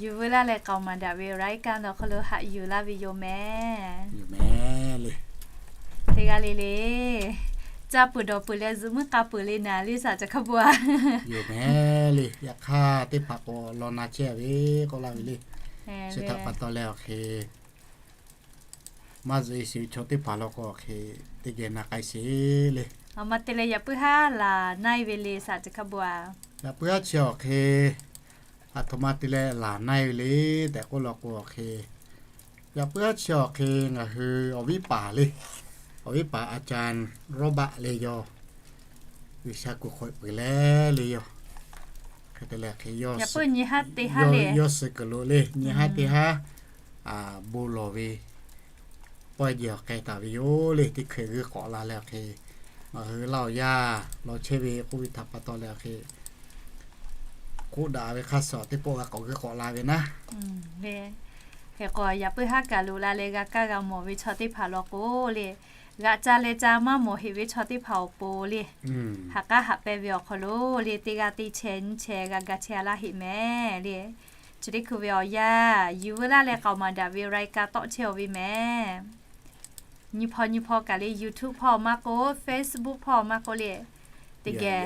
Yuˬ veu laˇ leh k'aoˍ maˍ daꞈ ve รายการ awˬ hk'aw lo haꞈ yuˬ laˇ ve yoˬ mehˍ. Teˇ g'aˇ le le, caˇ peuˬ dawˬ peuˬ leh zuhꞈ muiˉ k'a peuˬ le naˍ le saˍ ca hk'a bvuhꞈ a. Yoˬ mehˍ le, yaꞈ hk'aˇ teˇ hpaˍ k'o law na chehˇ ve k'oˆ laˇ ve le. Chi htaꞈ pa taw leh awˬ hk'e maˇ zuhꞈ e sheˍ ve chaw teˇ hpaˍ law k'o awˬ hk'e teˇ geh na k'ai sheˍ le. Awˬ ma te leh yaꞈ puiˉ haˉ laˬ na-e ve le saˍ ca hk'a bvuhꞈ a. Yaꞈ puiˉ haˉ chi awˬ hk'e aˬ htoꞈ ma te leh laˬ na-e ve le tehꞈ k'oˆ law k'o awˬ hk'e, yaꞈ puiˉ haˉ chi awˬ hk'e ngaˬ hui awˬ viˉ paˍ le, awˬ viˉ paˍ อาจารย์ Robert le yoˬ. G'uiˬsha kuˬ hk'awꞈ peuˬ leh le yoˬ. Hk'e te leh hk'e yawˇ suh kuˬ lo le nyi haˉ teˇ haˉ bon lawˬ ve pawehˇ jeˬ awˬ k'ai taˍ ve yoˬ le. Teˇ hkui g'uiˇ k'awꞈ la leh awˬ hk'e ngaˬ hui laˇ awˬ yaˇ law chehˇ ve k'oˆ ve htaꞈ pa taw leh awˬ hk'e k'oˆ daꞈ ve hk'aˇ suh teˇ pawˆ g'a k'awꞈ g'uiˇ k'awꞈ la ve naˉ. Hk'e k'o yaꞈ puiˉ haˉ kaꞈ loꞈ la leh g'a kaˇ g'a mawˬ ve chaw teˇ hpaˍ law k'o le, g'aꞈ ca leh ca maˇ mawˬ heꞈ ve chaw teˇ hpaˍ awˬ pon le, haꞈ k'aˉ haꞈ pehnˇ ve awˬ hk'aw lo le teˇ g'aˇ teˇ chehˇ nyiˇ chehˇ g'a ga chehˇ laˇ heˆ mehˍ le. Chi teˇ hkui ve awˬ yaˇ yuˬ veu laˇ leh k'aoˍ maˍ daꞈ ve รายการ tawˆ chehˇ-oˬ ve mehˍ. Nyiˇ hpawˇ nyiˇ hpawˇ kaꞈ le YouTube hpawˇ maˇ k'oˆ, Facebook hpawˇ maˇ k'oˆ le, teˇ geh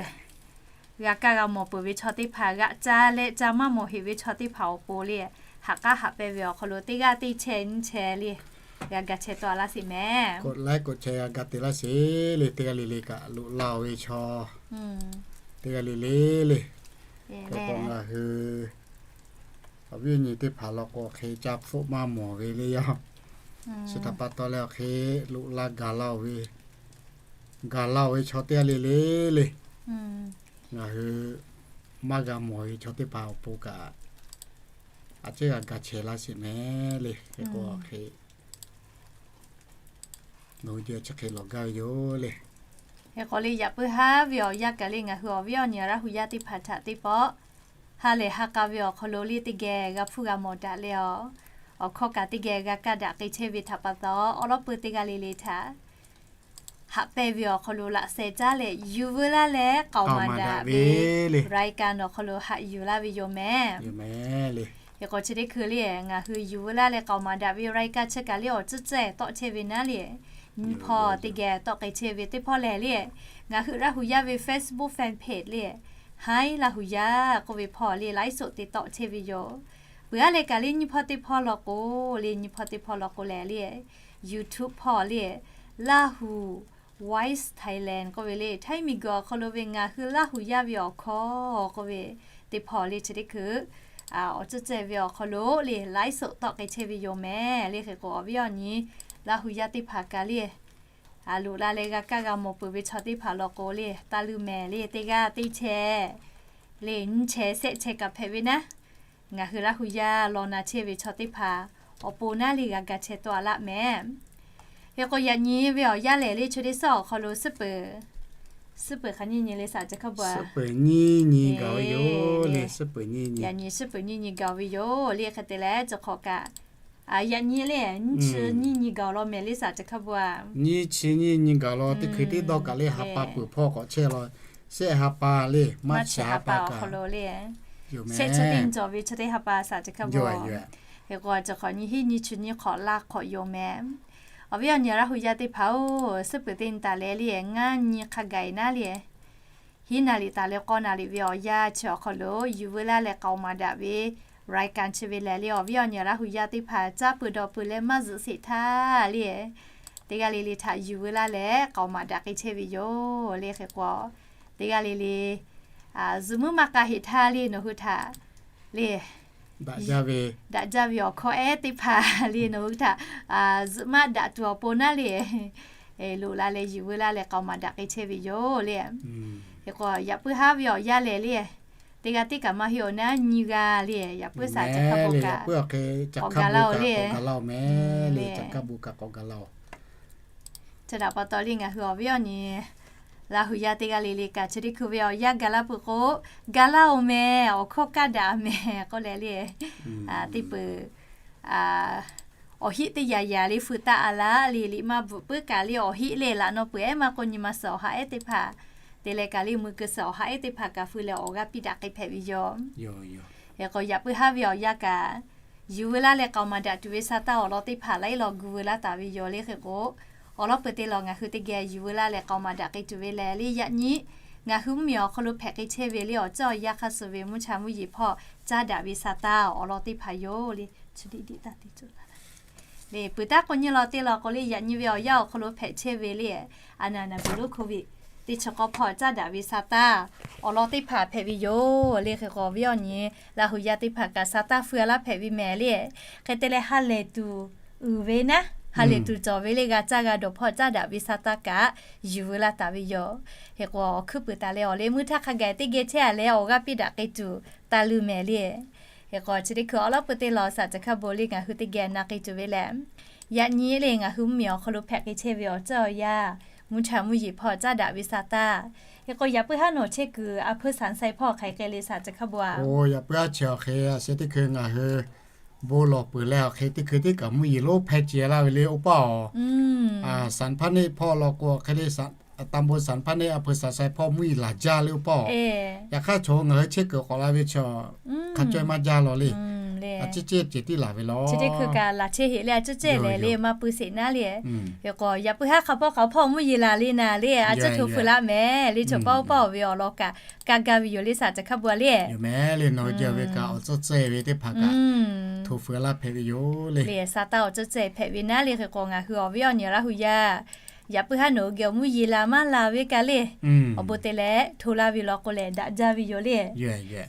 g'a kaˇ g'a mawˬ peuˬ ve chaw teˇ hpaˍ g'aꞈ ca leh ca maˇ mawˬ heꞈ ve chaw teˇ hpaˍ awˬ pon le, haꞈ k'aˉ haꞈ pehnˇ ve awˬ hk'aw lo teˇ g'aˇ teˇ chehˇ nyiˇ chehˇ le g'a ga chehˇ tawˆ laˇ sheˍ mehˍ. K'oˆ laiˉ k'oˆ chehˇ g'a ga te laˇ sheˍ le. Teˇ g'aˇ le le kaꞈ loꞈ la-oˬ ve chaw teˇ g'aˇ le le le, hk'e k'o ngaˬ hui awˬ viˉ awˬ nyi teˇ hpaˍ law k'o hk'e ca hpfuhˆ maˇ mawˬ ve le yoˬ. Chi htaꞈ pa taw leh awˬ hk'e loꞈ la gaˬ la-oˬ ve, gaˬ la-oˬ ve chaw teˇ g'aˇ le le le, ngaˬ hui maˇ g'a mawˬ ve chaw teˇ hpaˍ awˬ pon kaꞈ a ciˉ g'a ga chehˇ laˇ sheˍ mehˍ le. Hk'e k'o hk'e nawˬ hui chi hk'e lawˬ gaˇ ve yoˬ le. Hk'e k'o le yaꞈ puiˉ haˉ ve awˬ yanˇ kaꞈ le ngaˬ hui awˬ viˉ awˬ nyi Laˇ hu yaˇ teˇ hpaˍ htaꞈ teˇ pawˆ ha lehˬ ha k'a ve awˬ hk'aw lo le teˇ geh g'a hpfuhˇ g'a mawˬ daꞈ leh a, awˬ hkawˇ kaꞈ teˇ geh g'a kaˇ daꞈ k'ai chehˇ ve htaꞈ pa taw, awˉ lawˉ peu teˇ g'aˇ le le htaꞈ haꞈ pehnˇ ve awˬ hk'aw lo laꞈ sheh caˉ leh yuˬ veu laˇ leh k'aoˍ maˍ daꞈ ve รายการ awˬ hk'aw lo haꞈ yuˬ laˇ ve yoˬ mehˍ. Hk'e k'o chi teˇ hkui le ngaˬ hui yuˬ veu laˇ leh k'aoˍ maˍ daꞈ ve รายการ chi kaꞈ le awˬ tcuhˉ tcuhˉ tawˆ chehˇ ve naˉ le, nyiˇ hpawˇ teˇ geh tawˆ k'ai chehˇ ve teˇ hpawˇ lehˬ le, ngaˬ hui Laˇ hu yaˇ ve Facebook fan page le, Haiˉ Laˇ hu yaˇ k'oˆ ve hpawˇ le ไลฟ์สด te tawˆ chehˇ ve yoˬ. Peuˬ aˉ leh kaꞈ le nyiˇ hpawˇ teˇ hpawˇ law k'o le, nyiˇ hpawˇ teˇ hpawˇ law k'o lehˬ le, YouTube hpawˇ le, Laˇ hu Voice Thailand k'oˆ ve le, Htaiˇ miˬguiˬ awˬ hk'aw lo ve ngaˬ hui Laˇ hu yaˇ ve awˬ hkawˇ k'oˆ ve teˇ hpawˇ le chi teˇ hkui awˬ tcuhˉ tcuhˉ ve awˬ hk'aw lo le ไลฟ์สด tawˆ k'ai chehˇ ve yoˬ mehˍ le. Hk'e k'o awˬ viˉ awˬ nyi Laˇ hu yaˇ teˇ hpaˍ kaꞈ le loꞈ la leh g'a kaˇ g'a mawˬ peuˬ ve chaw teˇ hpaˍ law k'o le taˇ luˇ mehˍ le, teˇ g'aˇ teˇ chehˇ le nyiˇ chehˇ shehˆ chehˇ kaꞈ hpehꞈ ve naˉ, ngaˬ hui Laˇ hu yaˇ law na chehˇ ve chaw teˇ hpaˍ awˬ pon naˉ le g'a ga chehˇ tawˆ a laˆ mehˍ. Hk'e k'o yaꞈ nyi ve awˬ yanˇ lehˬ le chi teˇ suhˉ awˬ hk'aw lo suhˉ peuˬ, suhˉ peuˬ hk'aˬ nyiˇ nyi le saˍ ca hk'a bvuhꞈ a. Suhˉ peuˬ nyiˇ nyi gaˬ ve yoˬ le, suhˉ peuˬ nyiˇ nyi, suhˉ peuˬ nyiˇ nyi gaˬ ve yoˬ le. Hk'e te leh chi hk'awꞈ kaꞈ yaꞈ nyi le nyiˇ chi nyiˇ nyi gaˬ law mehˍ le saˍ ca hk'a bvuhꞈ a. Nyiˇ chi nyiˇ nyi gaˬ law teˇ hkui teˇ dawˇ kaꞈ le ha pa peuˬ hpawˇ k'awꞈ chehˇ law, shehˆ ha pa le maˇ chi ha pa awˬ hk'aw lo le, shehˆ chi teˇ nyi cawˬ ve chi teˇ ha pa saˍ ca hk'a bvuhꞈ. Hk'e k'o chi hk'awꞈ nyiˇ hinˉ nyiˇ chi nyiˇ hk'awꞈ laˇ hk'awꞈ yoˬ mehˍ. Awˬ viˉ awˬ nyi Laˇ hu yaˇ teˇ hpaˍ-oˬ, suhˉ peuˬ teˇ nyi taˍ leh le ngaˇ nyi hk'a gaˬ naˉ le hiˉ naˍ liꞈ taˍ leh k'awˇ naˍ liꞈ ve awˬ yanˇ chi awˬ hk'aw lo yuˬ veu laˇ leh k'aoˍ maˍ daꞈ ve รายการ chi ve lehˬ le awˬ viˉ awˬ nyi Laˇ hu yaˇ teˇ hpaˍ caˇ peuˬ dawˬ peuˬ leh maˇ zuhꞈ sheˍ htaˇ le, teˇ g'aˇ le le htaꞈ yuˬ veu laˇ leh k'aoˍ maˍ daꞈ k'ai chehˇ ve yoˬ le. Hk'e k'o teˇ g'aˇ le le zuhꞈ muiˉ maˇ k'a heꞈ htaˇ le nawˬ hui htaꞈ le daꞈ jaˇ ve awˬ hkawˇ ehˉ teˇ hpaˍ le nawˬ hui htaꞈ zuhꞈ maˇ daꞈ tuˬ awˬ pon naˉ le loꞈ la leh yuˬ veu laˇ leh k'aoˍ maˍ daꞈ k'ai chehˇ ve yoˬ le. Hk'e k'o yaꞈ puiˉ haˉ ve awˬ yanˇ lehˬ le teˇ g'aˇ teˇ kaꞈ maˇ heˆ awˬ naˉ nyi g'a le yaꞈ puiˉ saˍ ca hk'a bvuhꞈ kaꞈ k'awꞈ ga laˇ-oˬ le, k'awꞈ ga laˇ-oˬ mehˍ le, ca hk'a bvuhꞈ kaꞈ k'awꞈ ga laˇ-oˬ. Chi htaꞈ pa taw le ngaˬ hui awˬ viˉ awˬ nyi Laˇ hu yaˇ teˇ g'aˇ le le kaꞈ chi teˇ hkui ve awˬ yanˇ ga laˇ peuˬ k'o ga laˇ-oˬ mehˍ, awˬ hkawˇ kaˇ daꞈ mehˍ k'oˆ leh le teˇ peuˬ awˬ hiˆ teˇ yaꞈ yaꞈ le feu taˆ a laˇ le liꞈ maˇ bvuhꞈ puiˉ kaꞈ le awˬ hiˆ le laꞈ nawˇ peuˬ ehˉ maˇ k'oˆ nyi ma suhˍ awˬ ha ehˉ teˇ hpaˍ te leh kaꞈ le mui keu suhˍ awˬ ha ehˉ teˇ hpaˍ kaꞈ feu leh awˬ g'aˇ piˇ daꞈ k'ai hpehꞈ ve yoˬ. Hk'e k'o, yaꞈ puiˉ haˉ ve awˬ yanˇ kaꞈ, yuˬ veu laˇ leh k'aoˍ maˍ daꞈ tuˬ ve sa taˇ awˬ lawn teˇ hpaˍ laiˉ law gu veu laˇ taˍ ve yoˬ le. Hk'e k'o, awˬ lawn peuˬ te lawˬ ngaˬ hui teˇ geh yuˬ veu laˇ leh k'aoˍ maˍ daꞈ k'ai tuˬ ve lehˬ le, yaꞈ nyi ngaˬ hui mvuhˇmiˬ awˬ hk'aw lo hpehꞈ k'ai chehˇ ve le awˬ ceuˬ awˬ yanˇ hk'aˇ suh ve mvuhˇ cha mvuhˇ yeˬ hpawˇ caˉ daꞈ ve sa taˇ awˬ lawn teˇ hpaˍ yoˬ le. Chi tiꞈ tiꞈ taˇ te cawˬ la le, peuˬ taˉ k'o nyi law teˇ law k'o le, yaꞈ nyi ve awˬ yanˇ awˬ hk'aw lo hpehꞈ chehˇ ve le, a naˍ naˍ gu lonˉ hk'oˆ ve teˇ chi k'awˇ hpawˇ caˉ daꞈ ve sa taˇ awˬ lawn teˇ hpaˍ hpehꞈ ve yoˬ le. Hk'e k'o, awˬ viˉ awˬ nyi Laˇ hu yaˇ teˇ hpaˍ kaꞈ sa taˇ feu laˇ hpehꞈ ve mehˍ le. Hk'e te leh, ha lehˬ tuˬ uiˍ ve naˉ, ha lehˬ tuˬ cawˬ ve le, g'a caˇ g'a dawˬ hpawˇ caˉ daꞈ ve sa taˇ kaꞈ yuˬ veu laˇ taˍ ve yoˬ. Hk'e k'o, awˬ hkuiˉ puiˍ taˍ leh awˬ le meuˇ htaˇ hk'a gaˬ teˇ geh chehˇ a leh awˬ g'aˇ piˇ daꞈ k'ai tuˬ taˇ leuˇ mehˍ le. Hk'e k'o, chi teˇ hkui awˬ lawn peuˬ te lawˬ saˍ ceuˬ hkaˇ bon le ngaˬ hui teˇ geh na k'ai tuˬ ve lehˬ, yaꞈ nyi le ngaˬ hui mvuhˇmiˬ awˬ hk'aw lo hpehꞈ k'ai chehˇ ve awˬ ceuˬ awˬ yanˇ, mvuhˇ cha mvuhˇ yeˬ hpawˇ caˉ daꞈ ve sa taˇ. Hk'e k'o, yaꞈ puiˉ haˉ nawˬ chehˇ kuiˬ a hpeu Saˍnsaˍ hpawˇ hk'aˬ hk'e le saˍ ceuˬ hkaˇ bon a? Oˬ, yaꞈ puiˉ haˉ chi awˬ hk'e a sheh teˇ hkui ngaˬ hui bon lawˬ peuˬ leh awˬ hk'e teˇ hkui tiˉ kaꞈ mvuhˇ yeˬ lonˉ hpehˇ ceh laˇ ve le oˇ paˆ awˬ. Saˍnpaˇneˆ hpawˇ law k'o hk'e le, Taˇ bon Saˍnpaˇneˆ a hpeu Saˍnsaˍ hpawˇ mvuhˇ yeˬ laˬ jaˇ le oˇ paˆ awˬ. Yaꞈ hk'aˇ chaw ngaˬ hui chehˇ kuiˬ k'awꞈ la ve chi hk'a caweh maˇ jaˇ law le. A ciˉ cehˇ ceh tiˉ laˬ ve law. Chi teˇ hkui kaꞈ laˬ chehˇ heꞈ le, a ciˉ cehˇ lehˬ le maˇ pui sheˍ naˉ le. Hk'e k'o, yaꞈ puiˉ haˉ hk'a pawˆ k'a hpawˇ mvuhˇ yeˬ laˬ le naˍ le, a ciˉ hto feu laˇ mehˍ le, chaw paˇ oˇ paˆ awˬ ve awˬ lawn kaꞈ kaˇ gaˇ ve yoˬ le saˍ ceuˬ hkaˇ bon a le. Yoˬ mehˍ le, nawˬ hui jaˇ ve kaꞈ awˬ tcuhˉ cehˇ ve teˇ hpaˍ kaꞈ hto feu laˇ hpehꞈ ve yoˬ le. Sa taˇ awˬ tcuhˉ cehˇ hpehꞈ ve naˉ le. Hk'e k'o, ngaˬ hui awˬ viˉ awˬ nyi Laˇ hu yaˇ yaꞈ puiˉ haˉ nawˬ hui geh mvuhˇ yeˬ laˬ maˇ laˬ ve kaꞈ le, awˬ bon te leh hto laˇ ve law k'o lehˬ daꞈ jaˇ ve yoˬ le.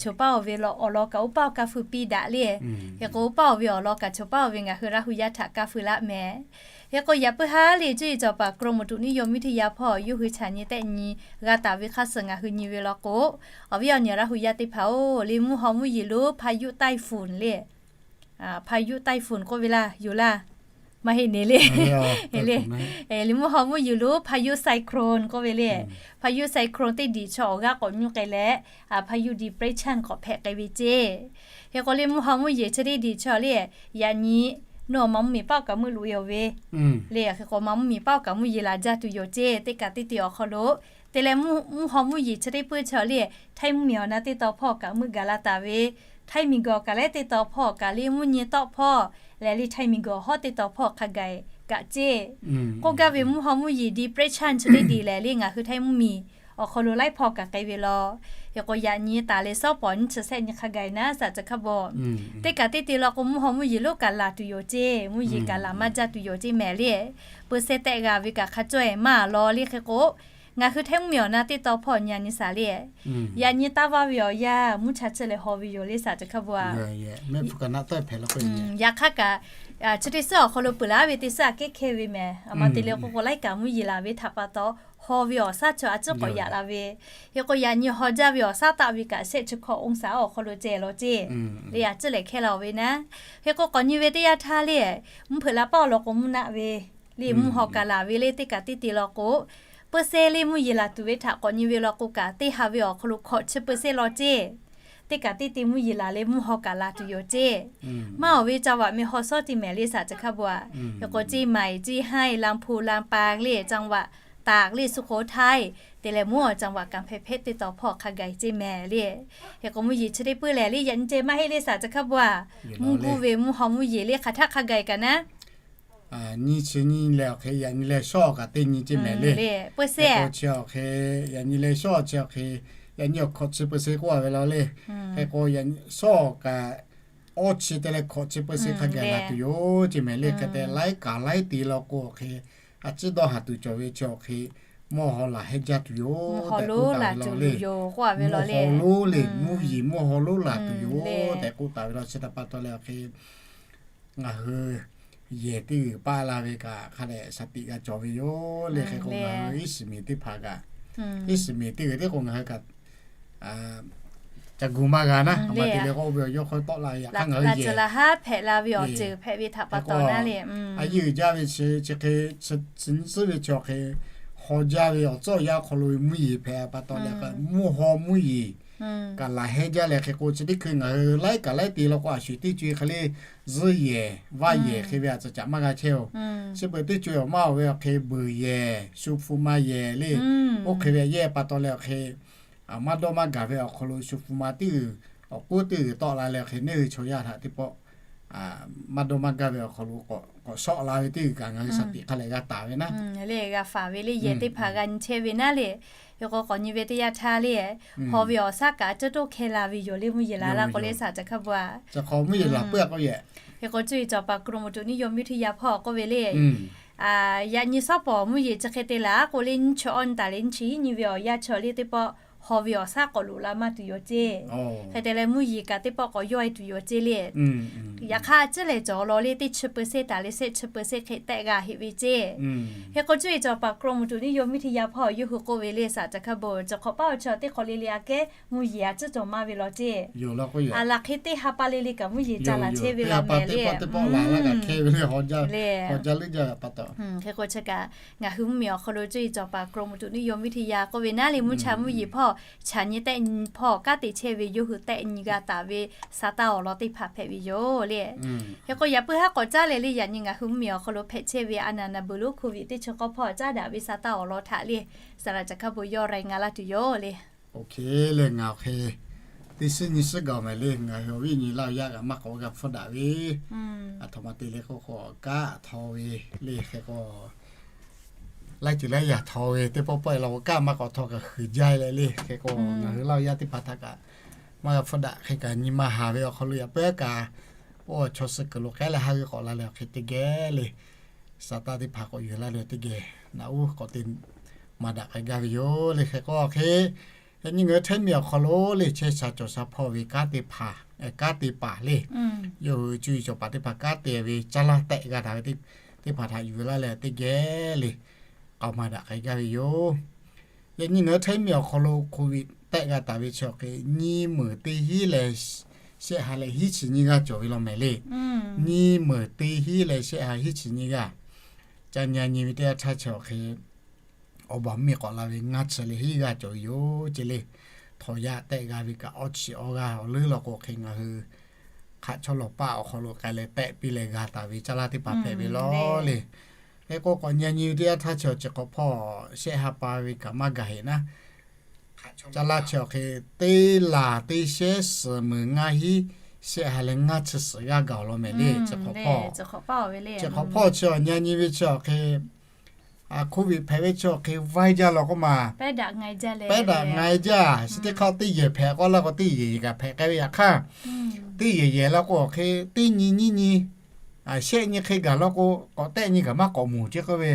Chaw paˇ awˬ ve awˬ lawn kaꞈ oˇ paˆ awˬ kaˇ feu piˇ daꞈ le. Hk'e k'o, oˇ paˆ awˬ ve awˬ lawn kaꞈ chaw paˇ awˬ ve ngaˬ hui Laˇ hu yaˇ htaꞈ kaˇ feu laˇ mehˍ. Hk'e k'o, yaꞈ puiˉ haˉ le cuˇ yiˍ cawˬ paˍ กรมอุตุนิยมวิทยา hpawˇ yawˇ hui chaꞈ nyi tehˆ nyi g'a taˍ ve hk'aˇ suh ngaˬ hui nyi ve law k'o, awˬ viˉ awˬ nyi Laˇ hu yaˇ teˇ hpaˍ oˬ le, mvuhˇ haw mvuhˇ yeˬ lonˉ พายุไต้ฝุ่น le พายุไต้ฝุ่น k'oˆ ve laˇ yoˬ laˇ. Maˇ heˆ ne le. Le, mvuhˇ haw mvuhˇ yeˬ lonˉ พายุไซโคลน k'oˆ ve le. พายุไซโคลน teˇ diˬ chaw awˬ g'aˇ k'awꞈ nyuˇ k'ai leh, พายุ depression k'awꞈ hpehꞈ k'ai ve ceˇ. Hk'e k'o le, mvuhˇ haw mvuhˇ yeˬ chi teˇ diˬ chaw le, yaꞈ nyi nawˬ ma mvuhˇmiˬ paˆ awˬ kaꞈ meuˆ loꞈ e awˬ ve le. Hk'e k'o, ma mvuhˇmiˬ paˆ awˬ kaꞈ mvuhˇ yeˬ laˬ jaˇ tuˬ yoˬ ceˇ. Teˇ kaꞈ teˇ te awˬ hk'aw lo te leh, mvuhˇ haw mvuhˇ yeˬ chi teˇ peuˇ chaw le, htaiˇ mvuhˇmiˬ awˬ na teˇ taw hpawˇ kaꞈ meuˆ gaˬ la taˍ ve, htaiˇ miˬ guiˬ awˬ kaꞈ leh teˇ taw hpawˇ kaꞈ le, mvuhˇ nyi tawˆ hpawˇ lehˬ le, htaiˇ miˬ guiˬ awˬ hawˉ teˇ taw hpawˇ hk'a gaˬ kaꞈ ceˇ. K'oˆ gaˇ ve mvuhˇ haw mvuhˇ yeˬ depression chi teˇ diˬ lehˬ le, ngaˬ hui htaiˇ mvuhˇmiˬ awˬ hk'aw lo laiˉ hpawˇ kaꞈ k'ai ve law. Hk'e k'o, yaꞈ nyi taˍ leh sawˉ pawˍ nyiˇ chi sehˆ nyi hk'a gaˬ naˉ saˍ ceuˬ hkaˇ bon. Teˇ kaꞈ teˇ te law k'o, mvuhˇ haw mvuhˇ yeˬ lonˉ kaꞈ laˬ tuˬ yoˬ ceˇ, mvuhˇ yeˬ kaꞈ laˬ maˇ jaˇ tuˬ yoˬ ceˇ mehˍ le. Peu seh tehˆ g'a ve kaꞈ hk'a caweh maˇ law le. Hk'e k'o, ngaˬ hui htaiˇ mvuhˇmiˬ awˬ na teˇ taw hpawˇ nyi a nyi saˍ le, yaꞈ nyi taˇ vaˇ ve awˬ yanˇ mvuhˇ cha chi leh haw ve yoˬ le saˍ ceuˬ hkaˇ bon a. Yaꞈ hk'aˇ kaꞈ, chi teˇ suhˉ awˬ hk'aw lo peuˬ laˇ ve teˇ suhˉ aꞈ kehˉ hkehˇ ve mehˍ. A ma te leh k'o k'o, laiˉ kaꞈ mvuhˇ yeˬ laˬ ve htaꞈ pa taw, haw ve awˬ shaˉ chaw a ciˉ k'awꞈ yaꞈ la ve. Hk'e k'o, yaꞈ nyi haw jaˇ ve awˬ shaˉ taˆ ve kaꞈ shehˆ chi hkawꞈ องศา awˬ hk'aw lo ceh law ceˇ le, a ciˉ lehˬ hkehˇ la ve naˉ. Hk'e k'o, k'awꞈ nyi ve teˇ yanˇ htaˇ le, mvuhˇ hpeuꞈ la paˆ awˬ lawn k'o mvuhˇ naˆ ve le, mvuhˇ haw kaꞈ laˬ ve le, teˇ kaꞈ teˇ te law k'o, peu seh le mvuhˇ yeˬ laˬ tuˬ ve htaꞈ k'awꞈ nyi ve law k'o kaꞈ, teˇ ha ve awˬ hk'aw lo hkawꞈ chi peu seh law ceˇ. Teˇ kaꞈ teˇ te mvuhˇ yeˬ laˬ leh mvuhˇ haw kaꞈ laˬ tuˬ yoˬ ceˇ. Maˇ awˬ ve จังหวัด meh haw sawˉ te mehˍ le saˍ ceuˬ hkaˇ bon a. Hk'e k'o, เชียงใหม่ เชียงราย ลำพูน ลำปาง le จังหวัดตาก le สุโขทัย te leh mvuhˇ awˬ จังหวัด กำแพงเพชร teˇ taw hpawˇ hk'a gaˬ ceˇ mehˍ le. Hk'e k'o, mvuhˇ yeˬ chi teˇ peuˇ lehˬ le, yaꞈ nyi ceh maˇ heˆ le saˍ ceuˬ hkaˇ bon a. Mvuhˇ guˇ ve mvuhˇ haw mvuhˇ yeˬ le hk'aˬ htaˆ hk'a gaˬ kaꞈ naˉ nyi chi nyi leh awˬ hk'e yaꞈ nyi leh shawˉ kaꞈ teˇ nyi ceˇ mehˍ le. Peu seh chi awˬ hk'e, yaꞈ nyi leh shawˉ chi awˬ hk'e, yaꞈ nyi awˬ hkawꞈ chi peu seh k'oˆ a ve law le. Hk'e k'o, shawˉ kaꞈ awˇ chi te leh hkawꞈ chi peu seh hk'a gaˬ laˬ tuˬ yoˬ ceˇ mehˍ le. Hk'e te laiˉ kaꞈ laiˉ te law k'o awˬ hk'e, a ciˉ dawˇ haˍ tuˬ cawˬ ve chi awˬ hk'e, mvuhˇ haw laˬ hehˇ jaˇ tuˬ yoˬ tehꞈ k'oˆ taˍ ve law le. Mvuhˇ haw lonˉ le, mvuhˇ yeˬ mvuhˇ haw lonˉ laˬ tuˬ yoˬ tehꞈ k'oˆ taˍ ve law. Chi htaꞈ pa taw leh awˬ hk'e ngaˬ hui yehˬ teˇ g'uiˬ paˆ la ve kaꞈ hk'a dehꞈ shaˍ tiꞈ g'a cawˬ ve yoˬ le. Hk'e k'o, ngaˬ hui iˉ shiˍ miˬ teˇ hpaˍ kaꞈ, iˉ shiˍ miˬ teˇ g'uiˬ teˇ k'o ngaˬ hui kaꞈ ca gu maˇ g'a naˉ, a ma te leh k'oˆ ve awˬ yawˇ hk'aw tawˆ la ve yaꞈ hk'aˇ ngaˬ hui yehˬ hpehꞈ la ve awˬ ceuˬ hpehꞈ ve htaꞈ pa taw naˉ le. A yeˇ uiˍ jaˇ ve chi chi hk'e, chi nyi tcuhˉ ve chi awˬ hk'e, haw jaˇ ve awˬ tcuhˉ awˬ yanˇ awˬ hk'aw lo mvuhˇ yeˬ hpehꞈ pa taw leh, mvuhˇ haw mvuhˇ yeˬ kaꞈ laˬ hehˇ jaˇ leh, hk'e k'o chi teˇ hkui ngaˬ hui laiˉ kaꞈ laiˉ te law k'o, a shuˍ teˇ co e hk'e le zuhˆ yehˬ vaˇ yehˬ hk'e ve a tcuh caꞈ maˇ g'a chehˇ oˬ. Chi beuꞈ teˇ co e awˬ maˇ oˬ ve awˬ hk'e, beuˬ yehˬ, shu hpu ma yehˬ le, oˇ hk'e ve yehˇ pa taw leh awˬ hk'e, maˇ dawˇ maˇ gaˬ ve awˬ hk'aw lo shu hpu ma teˇ g'uiˬ awˬ k'oˉ teˇ g'uiˬ tawˆ la leh hk'e neˇ hui chaw yaˇ htaꞈ teˇ pawˆ maˇ dawˇ maˇ gaˇ ve awˬ hk'aw lo k'awꞈ shawˆ la ve teˇ g'uiˬ kaꞈ ngaˬ hui shaˍ tiꞈ hk'a lehˬ g'a taˍ ve naˉ. Leh g'a faˍ ve le, yehˬ teˇ hpaˍ g'a nyi chehˇ ve naˉ le. Hk'e k'o k'awꞈ nyi ve teˇ yanˇ htaˇ le, haw ve awˬ shaˉ kaꞈ caˇ toˆ hkeh la ve yoˬ le, mvuhˇ yeˬ laˬ laˇ k'o le, saˍ caˬ hk'a bvuhˬ a. Hk'e k'o mvuhˇ yeˬ laˬ puiˉ a k'oˆ yehˬ. Hk'e k'o cuˇ yiˍ cawˬ paˍ กรมอุตุนิยมวิทยา hpawˇ k'oˆ ve le, yaꞈ nyi shawˉ pawˍ mvuhˇ yeˬ chi hk'e te laˬ k'o le, nyiˇ chi awˇ nyi taˍ leh nyiˇ chi iˉ nyi ve awˬ yanˇ chi le teˇ pawˆ haw ve awˬ shaˉ k'awꞈ loꞈ la maˇ tuˬ yoˬ ceˇ. Hk'e te leh mvuhˇ yeˬ kaꞈ teˇ pawˆ k'awꞈ yawˇ e tuˬ yoˬ ceˇ le. Yaꞈ hk'aˇ a ciˉ lehˬ cawˬ law le, teˇ chi เปอร์เซ็นต์ taˍ leh shehˆ chi เปอร์เซ็นต์ hk'e tehˆ g'a heꞈ ve ceˇ. Hk'e k'o cuˇ yiˍ cawˬ paˍ กรมอุตุนิยมวิทยา hpawˇ yawˇ hui k'oˆ ve le, saˍ caˬ hk'a bvuˬ, cawˬ hk'awꞈ paˆ awˬ chi teˇ hk'awꞈ le le aꞈ kehˉ mvuhˇ yeˬ a ciˉ cawˬ maˇ ve law ceˇ. Aˬ laˬ hk'e teˇ ha pa le le kaꞈ mvuhˇ yeˬ ca laˬ chehˇ ve law mehˍ le. Hk'e k'o chi kaꞈ ngaˬ hui mvuhˇ miˬ awˬ hk'aw lo cuˇ yiˍ cawˬ paˍ กรมอุตุนิยมวิทยา k'oˆ ve naˉ le, mvuhˇ cha mvuhˇ yeˬ hpawˇ chaꞈ nyi tehˆ nyi hpawˇ kanˉ te chehˇ ve yawˇ hui tehˆ nyi g'a taˍ ve sa taˇ awˬ lawn teˇ hpaˍ hpehꞈ ve yoˬ le. Hk'e k'o yaꞈ puiˉ haˉ k'awꞈ caˉ leh le, yaꞈ nyi ngaˬ hui mvuhˇ miˬ awˬ hk'aw lo hpehꞈ chehˇ ve a naˍ naˍ beuˬ lonˉ โควิด teˇ chi k'awˇ hpawˇ caˉ daꞈ ve sa taˇ awˬ lawn htaꞈ le, saˍ laꞈ caˬ hk'a bvuˬ yawˇ รายงาน laˇ tuˬ yoˬ le. Oˇ hk'e leh ngaˬ awˬ hk'e teˇ shiˉ nyi shiˉ gaˬ mehˍ le, ngaˬ hui awˬ viˉ nyi Laˇ yaˇ kaꞈ maˇ k'awꞈ g'a hpfuhˇ daꞈ ve, aˬ htoꞈ ma te leh k'oˆ k'o kaˆ htaw ve le. Hk'e k'o laiˉ ceuˬ laiˉ yaꞈ htaw ve teˇ pawˆ pawˆ e law k'o kaˆ maˇ k'awꞈ htaw kaꞈ huiˍ jaˇ leh le. Hk'e k'o ngaˬ hui Laˇ yaˇ teˇ hpaˍ htaꞈ kaꞈ maˇ g'a hpfuhˇ daꞈ hk'e kaꞈ nyi ma haˍ ve awˬ hk'aw lo yaꞈ puiˉ kaꞈ, oˇ chaw suh kuiˬ lo k'ehˉ leh haˉ g'euˆ k'awꞈ la leh awˬ hk'e teˇ geh le, sa taˇ teˇ hpaˍ k'awꞈ yuˬ laˇ leh teˇ geh naꞈ uˉ k'awꞈ te maˍ daꞈ k'ai gaˇ ve yoˬ le. Hk'e k'o awˬ hk'e yaꞈ nyi ngaˬ hui Htaiˇ miˬ awˬ hk'aw lo le chehˇ sha cawˬ sha hpawˇ ve kanˉ teˇ hpaˍ, kanˉ te paˍ le, yawˇ hui cuˇ yiˍ cawˬ paˍ teˇ hpaˍ kanˉ te ve caˇ laˇ tehˆ g'a taˍ ve teˇ hpaˍ htaꞈ yuˬ laˇ leh teˇ geh le k'awꞈ maˍ daꞈ k'ai gaˇ ve yoˬ. Yaꞈ nyi ngaˬ hui Htaiˇ miˬ awˬ hk'aw lo โควิด tehˆ g'a taˍ ve chi awˬ hk'e nyiˇ meunˍ teˇ hinˉ leh shehˆ ha leh hiˉ chi nyiˇ g'aˇ cawˬ ve law mehˍ le. Nyiˇ meunˍ teˇ hinˉ leh shehˆ ha hiˉ chi nyiˇ g'aˇ. Ca nyi nyi ve teˇ yanˇ htaˇ chi awˬ hk'e awˬ baˬ miˬ k'awꞈ la ve ngaˇ chi leh hiˉ g'aˇ cawˬ ve yoˬ ce le. Htawnˍ yaˇ tehˆ g'a ve kaꞈ awˇ chi awˇ g'aˇ awˬ leuˉ law k'o hk'e ngaˬ hui hk'aꞈ chawˇ lawˬ paˆ awˬ hk'aw lo k'ai leh tehˆ piˇ leh g'a taˍ ve caˇ laˇ teˇ hpaˍ hpehꞈ ve law le. Hk'e k'o k'awꞈ nyi nyi ve teˇ yanˇ htaˇ chi awˬ chi hk'awꞈ hpawˇ shehˆ ha pa ve kaꞈ maˇ gaˬ heꞈ naˉ. Caˇ laˇ chi awˬ hk'e teˇ laˬ teˇ shehˉ suhˍ meunˍ ngaˇ hinˉ shehˆ ha leh ngaˇ chi suhˍ g'aˇ gaˬ awˬ lawn mehˍ le. Chi hk'awꞈ hpawˇ chi awˬ nyi nyi ve chi awˬ hk'e โควิด hpehꞈ ve chi awˬ hk'e vaiˇ jaˇ law k'oˆ ma, pehˉ daꞈ nga e jaˇ. Chi teˇ hk'aˇ teˇ yehˬ hpehꞈ k'oˆ laˇ k'o teˇ yehˬ kaꞈ hpehꞈ k'ai ve yaꞈ hk'aˇ, teˇ yehˬ yehˬ laˇ k'o awˬ hk'e teˇ nyi nyiˇ nyi shehˆ nyi hk'e gaˬ law k'o k'awꞈ tehˆ nyi kaꞈ maˇ k'awꞈ moˍ ce k'oˆ ve,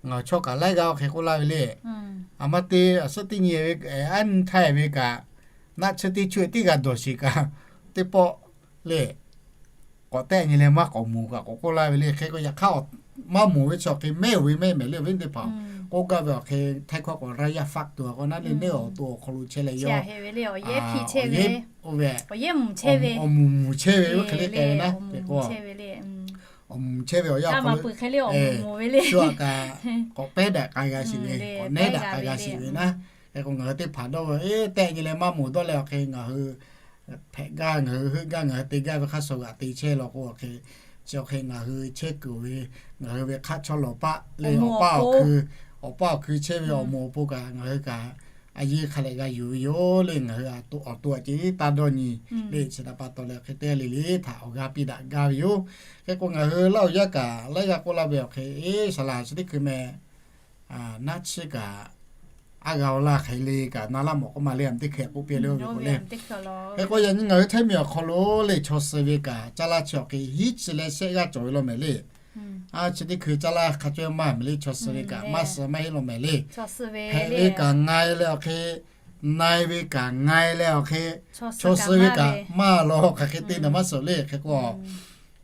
ngaˬ chaw kaꞈ laiˉ g'aˇ awˬ hk'e k'oˆ laˇ ve le. Aˬ ma te aˬ suhˉ teˇ nyi ve aˉ nyi htaˇ ve kaꞈ naˆ chi teˇ chu teˇ g'aˇ dawˬ shiˍ kaꞈ teˇ pawˆ le k'awꞈ tehˆ nyi leh maˇ k'awꞈ moˍ kaꞈ k'awꞈ k'oˆ laˇ ve le. Hk'e k'o yaꞈ hk'aˇ maˇ moˍ ve chi awˬ hk'e mehˉ ve mehˉ mehˍ le awˬ viˉ teˇ hpaˍ k'oˆ gaˇ ve awˬ hk'e Htaiˇ hkawˇ k'o ระยะฟักตัว k'o naˉ le neˇ awˬ to awˬ hk'aw lo chehˇ leh yawˇ oˇ ve awˬ moˍ moˍ chehˇ ve oˇ hk'e le k'ai ve naˉ. Hk'e k'o awˬ moˍ moˍ chehˇ ve awˬ yanˇ awˬ hk'aw lo shu aꞈ kaꞈ k'awꞈ pehˉ daꞈ k'ai g'a shiˍ ve, k'awꞈ nehˉ daꞈ k'ai g'a shiˍ ve naˉ. Hk'e k'o ngaˬ hui teˇ hpaˍ dawˇ ve tehˆ nyi leh maˇ moˍ dawˇ leh awˬ hk'e ngaˬ hui hpehꞈ gaˇ, ngaˬ hui heuˆ gaˇ, ngaˬ hui te gaˇ ve hk'aˇ suh g'aꞈ te chehˇ law k'o awˬ hk'e chi awˬ hk'e ngaˬ hui chehˇ kuiˬ ve ngaˬ hui ve hk'aˆ chawˇ lawˬ paˆ le awˬ paˇ awˬ hkui, awˬ paˇ awˬ hkui chehˇ ve awˬ moˍ awˬ pon kaꞈ ngaˬ hui kaꞈ a yeˇ hk'a leh g'a yuˬ ve yoˬ le. Ngaˬ hui awˬ to awˬ to aꞈ ce taˇ dawˇ nyi le. Chi htaꞈ pa taw leh hk'e te le le htaꞈ awˬ g'aˇ piˇ daꞈ gaˇ ve yoˬ. Hk'e k'o ngaˬ hui Laˇ huˍ yaˇ kaꞈ laiˉ g'aˇ k'oˆ laˇ ve awˬ hk'e eˬ saˍ laꞈ chi teˇ hkui meh naˆ chi kaꞈ aˉ g'a awˬ laˇ hk'e le kaꞈ na laˇ mawˬ k'oˆ ma le, a teˇ hk'e k'oˆ piˇ le oˇ ve k'o le. Hk'e k'o yaꞈ nyi ngaˬ hui Htaiˇ miˬ awˬ hk'aw lo le chaw suh ve kaꞈ caˇ laˇ chi awˬ hk'e hiˉ chi leh shehˆ g'aˇ cawˬ ve law mehˍ le. A chi teˇ hkui caˇ laˇ hk'a cawˇ maˇ mehˍ le, chaw suh ve kaꞈ maˇ suh maˇ heˆ law mehˍ le. Hpehꞈ ve kaꞈ nga e leh awˬ hk'e, na e ve kaꞈ nga e leh awˬ hk'e, chaw suh ve kaꞈ maˇ law hk'aˬ hk'e te naˍ maˇ suhˍ le. Hk'e k'o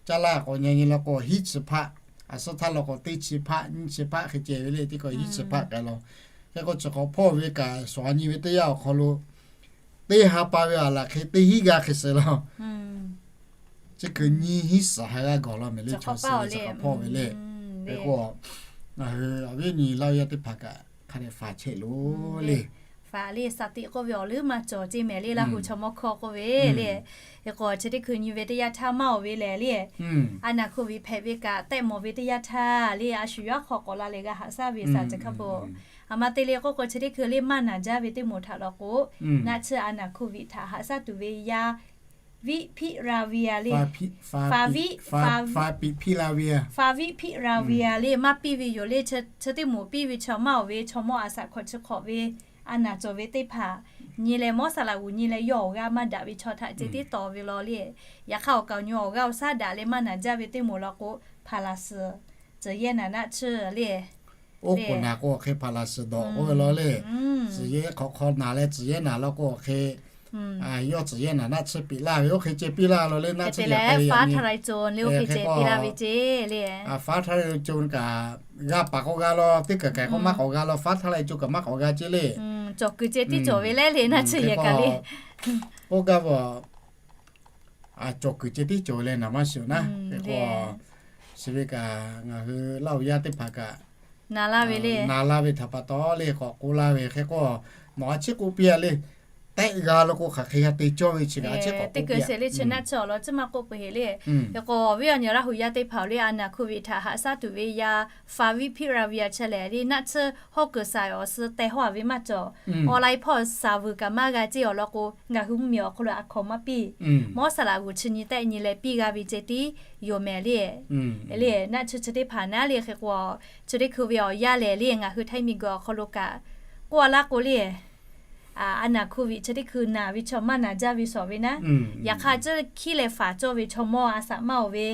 caˇ laˇ k'awꞈ nyi nyi law k'o hiˉ chi hpaˆ, aˬ suhˉ htaˇ law k'o teˇ chi hpaˆ nyiˇ chi hpaˆ hk'e ceh ve le. Teˇ k'o hiˉ chi hpaˆ k'ai law. Hk'e k'o chi hk'awꞈ hpawˇ ve kaꞈ shuˍ nyi ve teˇ yanˇ awˬ hk'aw lo teˇ ha pa ve aˬ laꞈ hk'e teˇ hinˉ g'aˇ hk'e suh law. Chi hkui nyiˇ hinˉ suhˍ ha g'aˇ gawˬ law mehˍ le, chaw suh ve chi hk'awꞈ hpawˇ ve le. Hk'e k'o ngaˬ hui awˬ viˉ nyi Laˇ huˍ yaˇ teˇ hpaˍ kaꞈ hk'a dehꞈ faˍ chehˇ loˬ le. Faˍ le, shaˍ tiꞈ k'oˆ ve awˬ leuˉ maˇ cawˬ ce mehˍ le, Laˇ huˍ chaw mawˇ hkawˇ k'oˆ ve le. Hk'e k'o chi teˇ hkui nyi ve teˇ yanˇ htaˇ maˇ oˬ ve lehˬ le, a naˍ โควิด hpehꞈ ve kaꞈ tehˆ mawˬ ve teˇ yanˇ htaˇ le, a shu yawˇ hk'aw k'awꞈ la leh g'a haꞈ shaˉ ve shaˍ caˬ hk'a peuˬ Aˬ ma te le k'oˆ k'o, chi teˇ hkui le maˇ naˬ jaˇ ve teˇ moˍ htaꞈ law k'o, naˆ tsuhˇ a naˍ Covid htaꞈ haꞈ shaˉ tuˬ ve yaˇ Favipiravir le, Favi, Favipiravir le maˇ piˇ ve yoˬ le. Chi teˇ moˍ piˇ ve chaw maˇ oˬ ve, chaw mawˇ a shaꞈ hkawꞈ chi hk'awꞈ ve a naˍ cawˬ ve teˇ hpaˍ nyi leh, mawˇ saˍ laꞈ g'uˬ nyi leh yawˇ awˬ g'aˇ maˇ daꞈ ve chaw htaꞈ ceh tiˉ tawˍ ve law le. Yaꞈ hk'aˇ awˬ kaˍ awˬ nyi awˬ g'aˇ awˬ shaˉ daꞈ leh maˇ naˬ jaˇ ve teˇ moˍ law k'o, hpaˍ laˍ suhˍ tcuh yehˇ naˍ naˆ tsuhˇ le. Oˇ k'oˍ naˍ k'o awˬ hk'e hpaˍ laˍ suhˍ dawˬ k'oˆ ve law le. Tcuh yehˇ hk'awꞈ hk'aw naˍ leh tcuh yehˇ naˍ law k'o awˬ hk'e yawˇ tcuh yehˇ naˍ naˆ tsuhˇ piˇ laˇ ve, oˇ hk'e ceh piˇ laˇ law le. Naˆ tsuhˇ yaꞈ k'ai yaꞈ nyi, hk'e k'o Favipiravir kaꞈ g'a paˍ k'awꞈ g'a law, teˇ kaˬ kaˬ k'awꞈ maˇ k'awꞈ g'a law, Favipiravir kaꞈ maˇ k'awꞈ g'a ceh le. Cawˬ kuiˬ ceh tiˉ cawˬ ve le le naˆ tsuhˇ yehˬ kaꞈ le. Oˇ gaˇ ve cawˬ kuiˬ ceh tiˉ cawˬ ve leh naˍ maˇ shiˍ naˉ. Hk'e k'o, chi ve kaꞈ ngaˬ hui Laˇ huˍ yaˇ teˇ hpaˍ kaꞈ naˍ laˇ ve le, naˍ laˇ ve htaꞈ pa taw le k'awꞈ k'oˆ laˇ ve. Hk'e k'o, nawˬ a ciˉ k'oˆ piˇ a le, tehˆ g'a law k'o hk'aˬ hk'e g'a te cawˇ ve chi kaꞈ a ciˉ k'awꞈ k'oˆ piˇ a le. Chi naˆ tsuhˇ awˬ lawn tcuhˉ maˇ k'oˆ peuˬ heˍ le. Hk'e k'o, awˬ viˉ awˬ nyi Laˇ huˍ yaˇ teˇ hpaˍ le, a naˍ Covid htaꞈ haꞈ shaˉ tuˬ ve yaˇ Favipiravir chi lehˬ le, naˆ tsuhˇ hawˉ kuiˬ saˍ awˬ suh teh hawˉ a ve maˇ cawˬ. Online hpawˇ saˍ vuiˬ kaꞈ maˇ g'a ceˇ awˬ lawn k'o, ngaˬ hui mvuhˇmiˬ awˬ hk'aw lo a hkawˍ maˇ piˇ. Mawˇ saˍ laꞈ g'uˬ chi nyi tehˆ nyi leh piˇ g'a ve ceh tiˉ yoˬ mehˍ le. Le naˆ tsuhˇ chi teˇ hpaˍ naˉ le. Hk'e k'o, chi teˇ hkui ve awˬ yanˇ lehˬ le, ngaˬ hui Htaiˇ miˬ guiˬ awˬ hk'aw lo kaꞈ k'oˆ a laˇ k'o le, a naˍ Covid chi teˇ hkui naˬ ve chaw maˇ naˬ jaˇ ve shawˍ ve naˉ. Yaꞈ hk'aˇ, ceuˇ hkiˉ leh faˍ cawˇ ve chaw mawˇ a shaꞈ maˇ oˬ ve,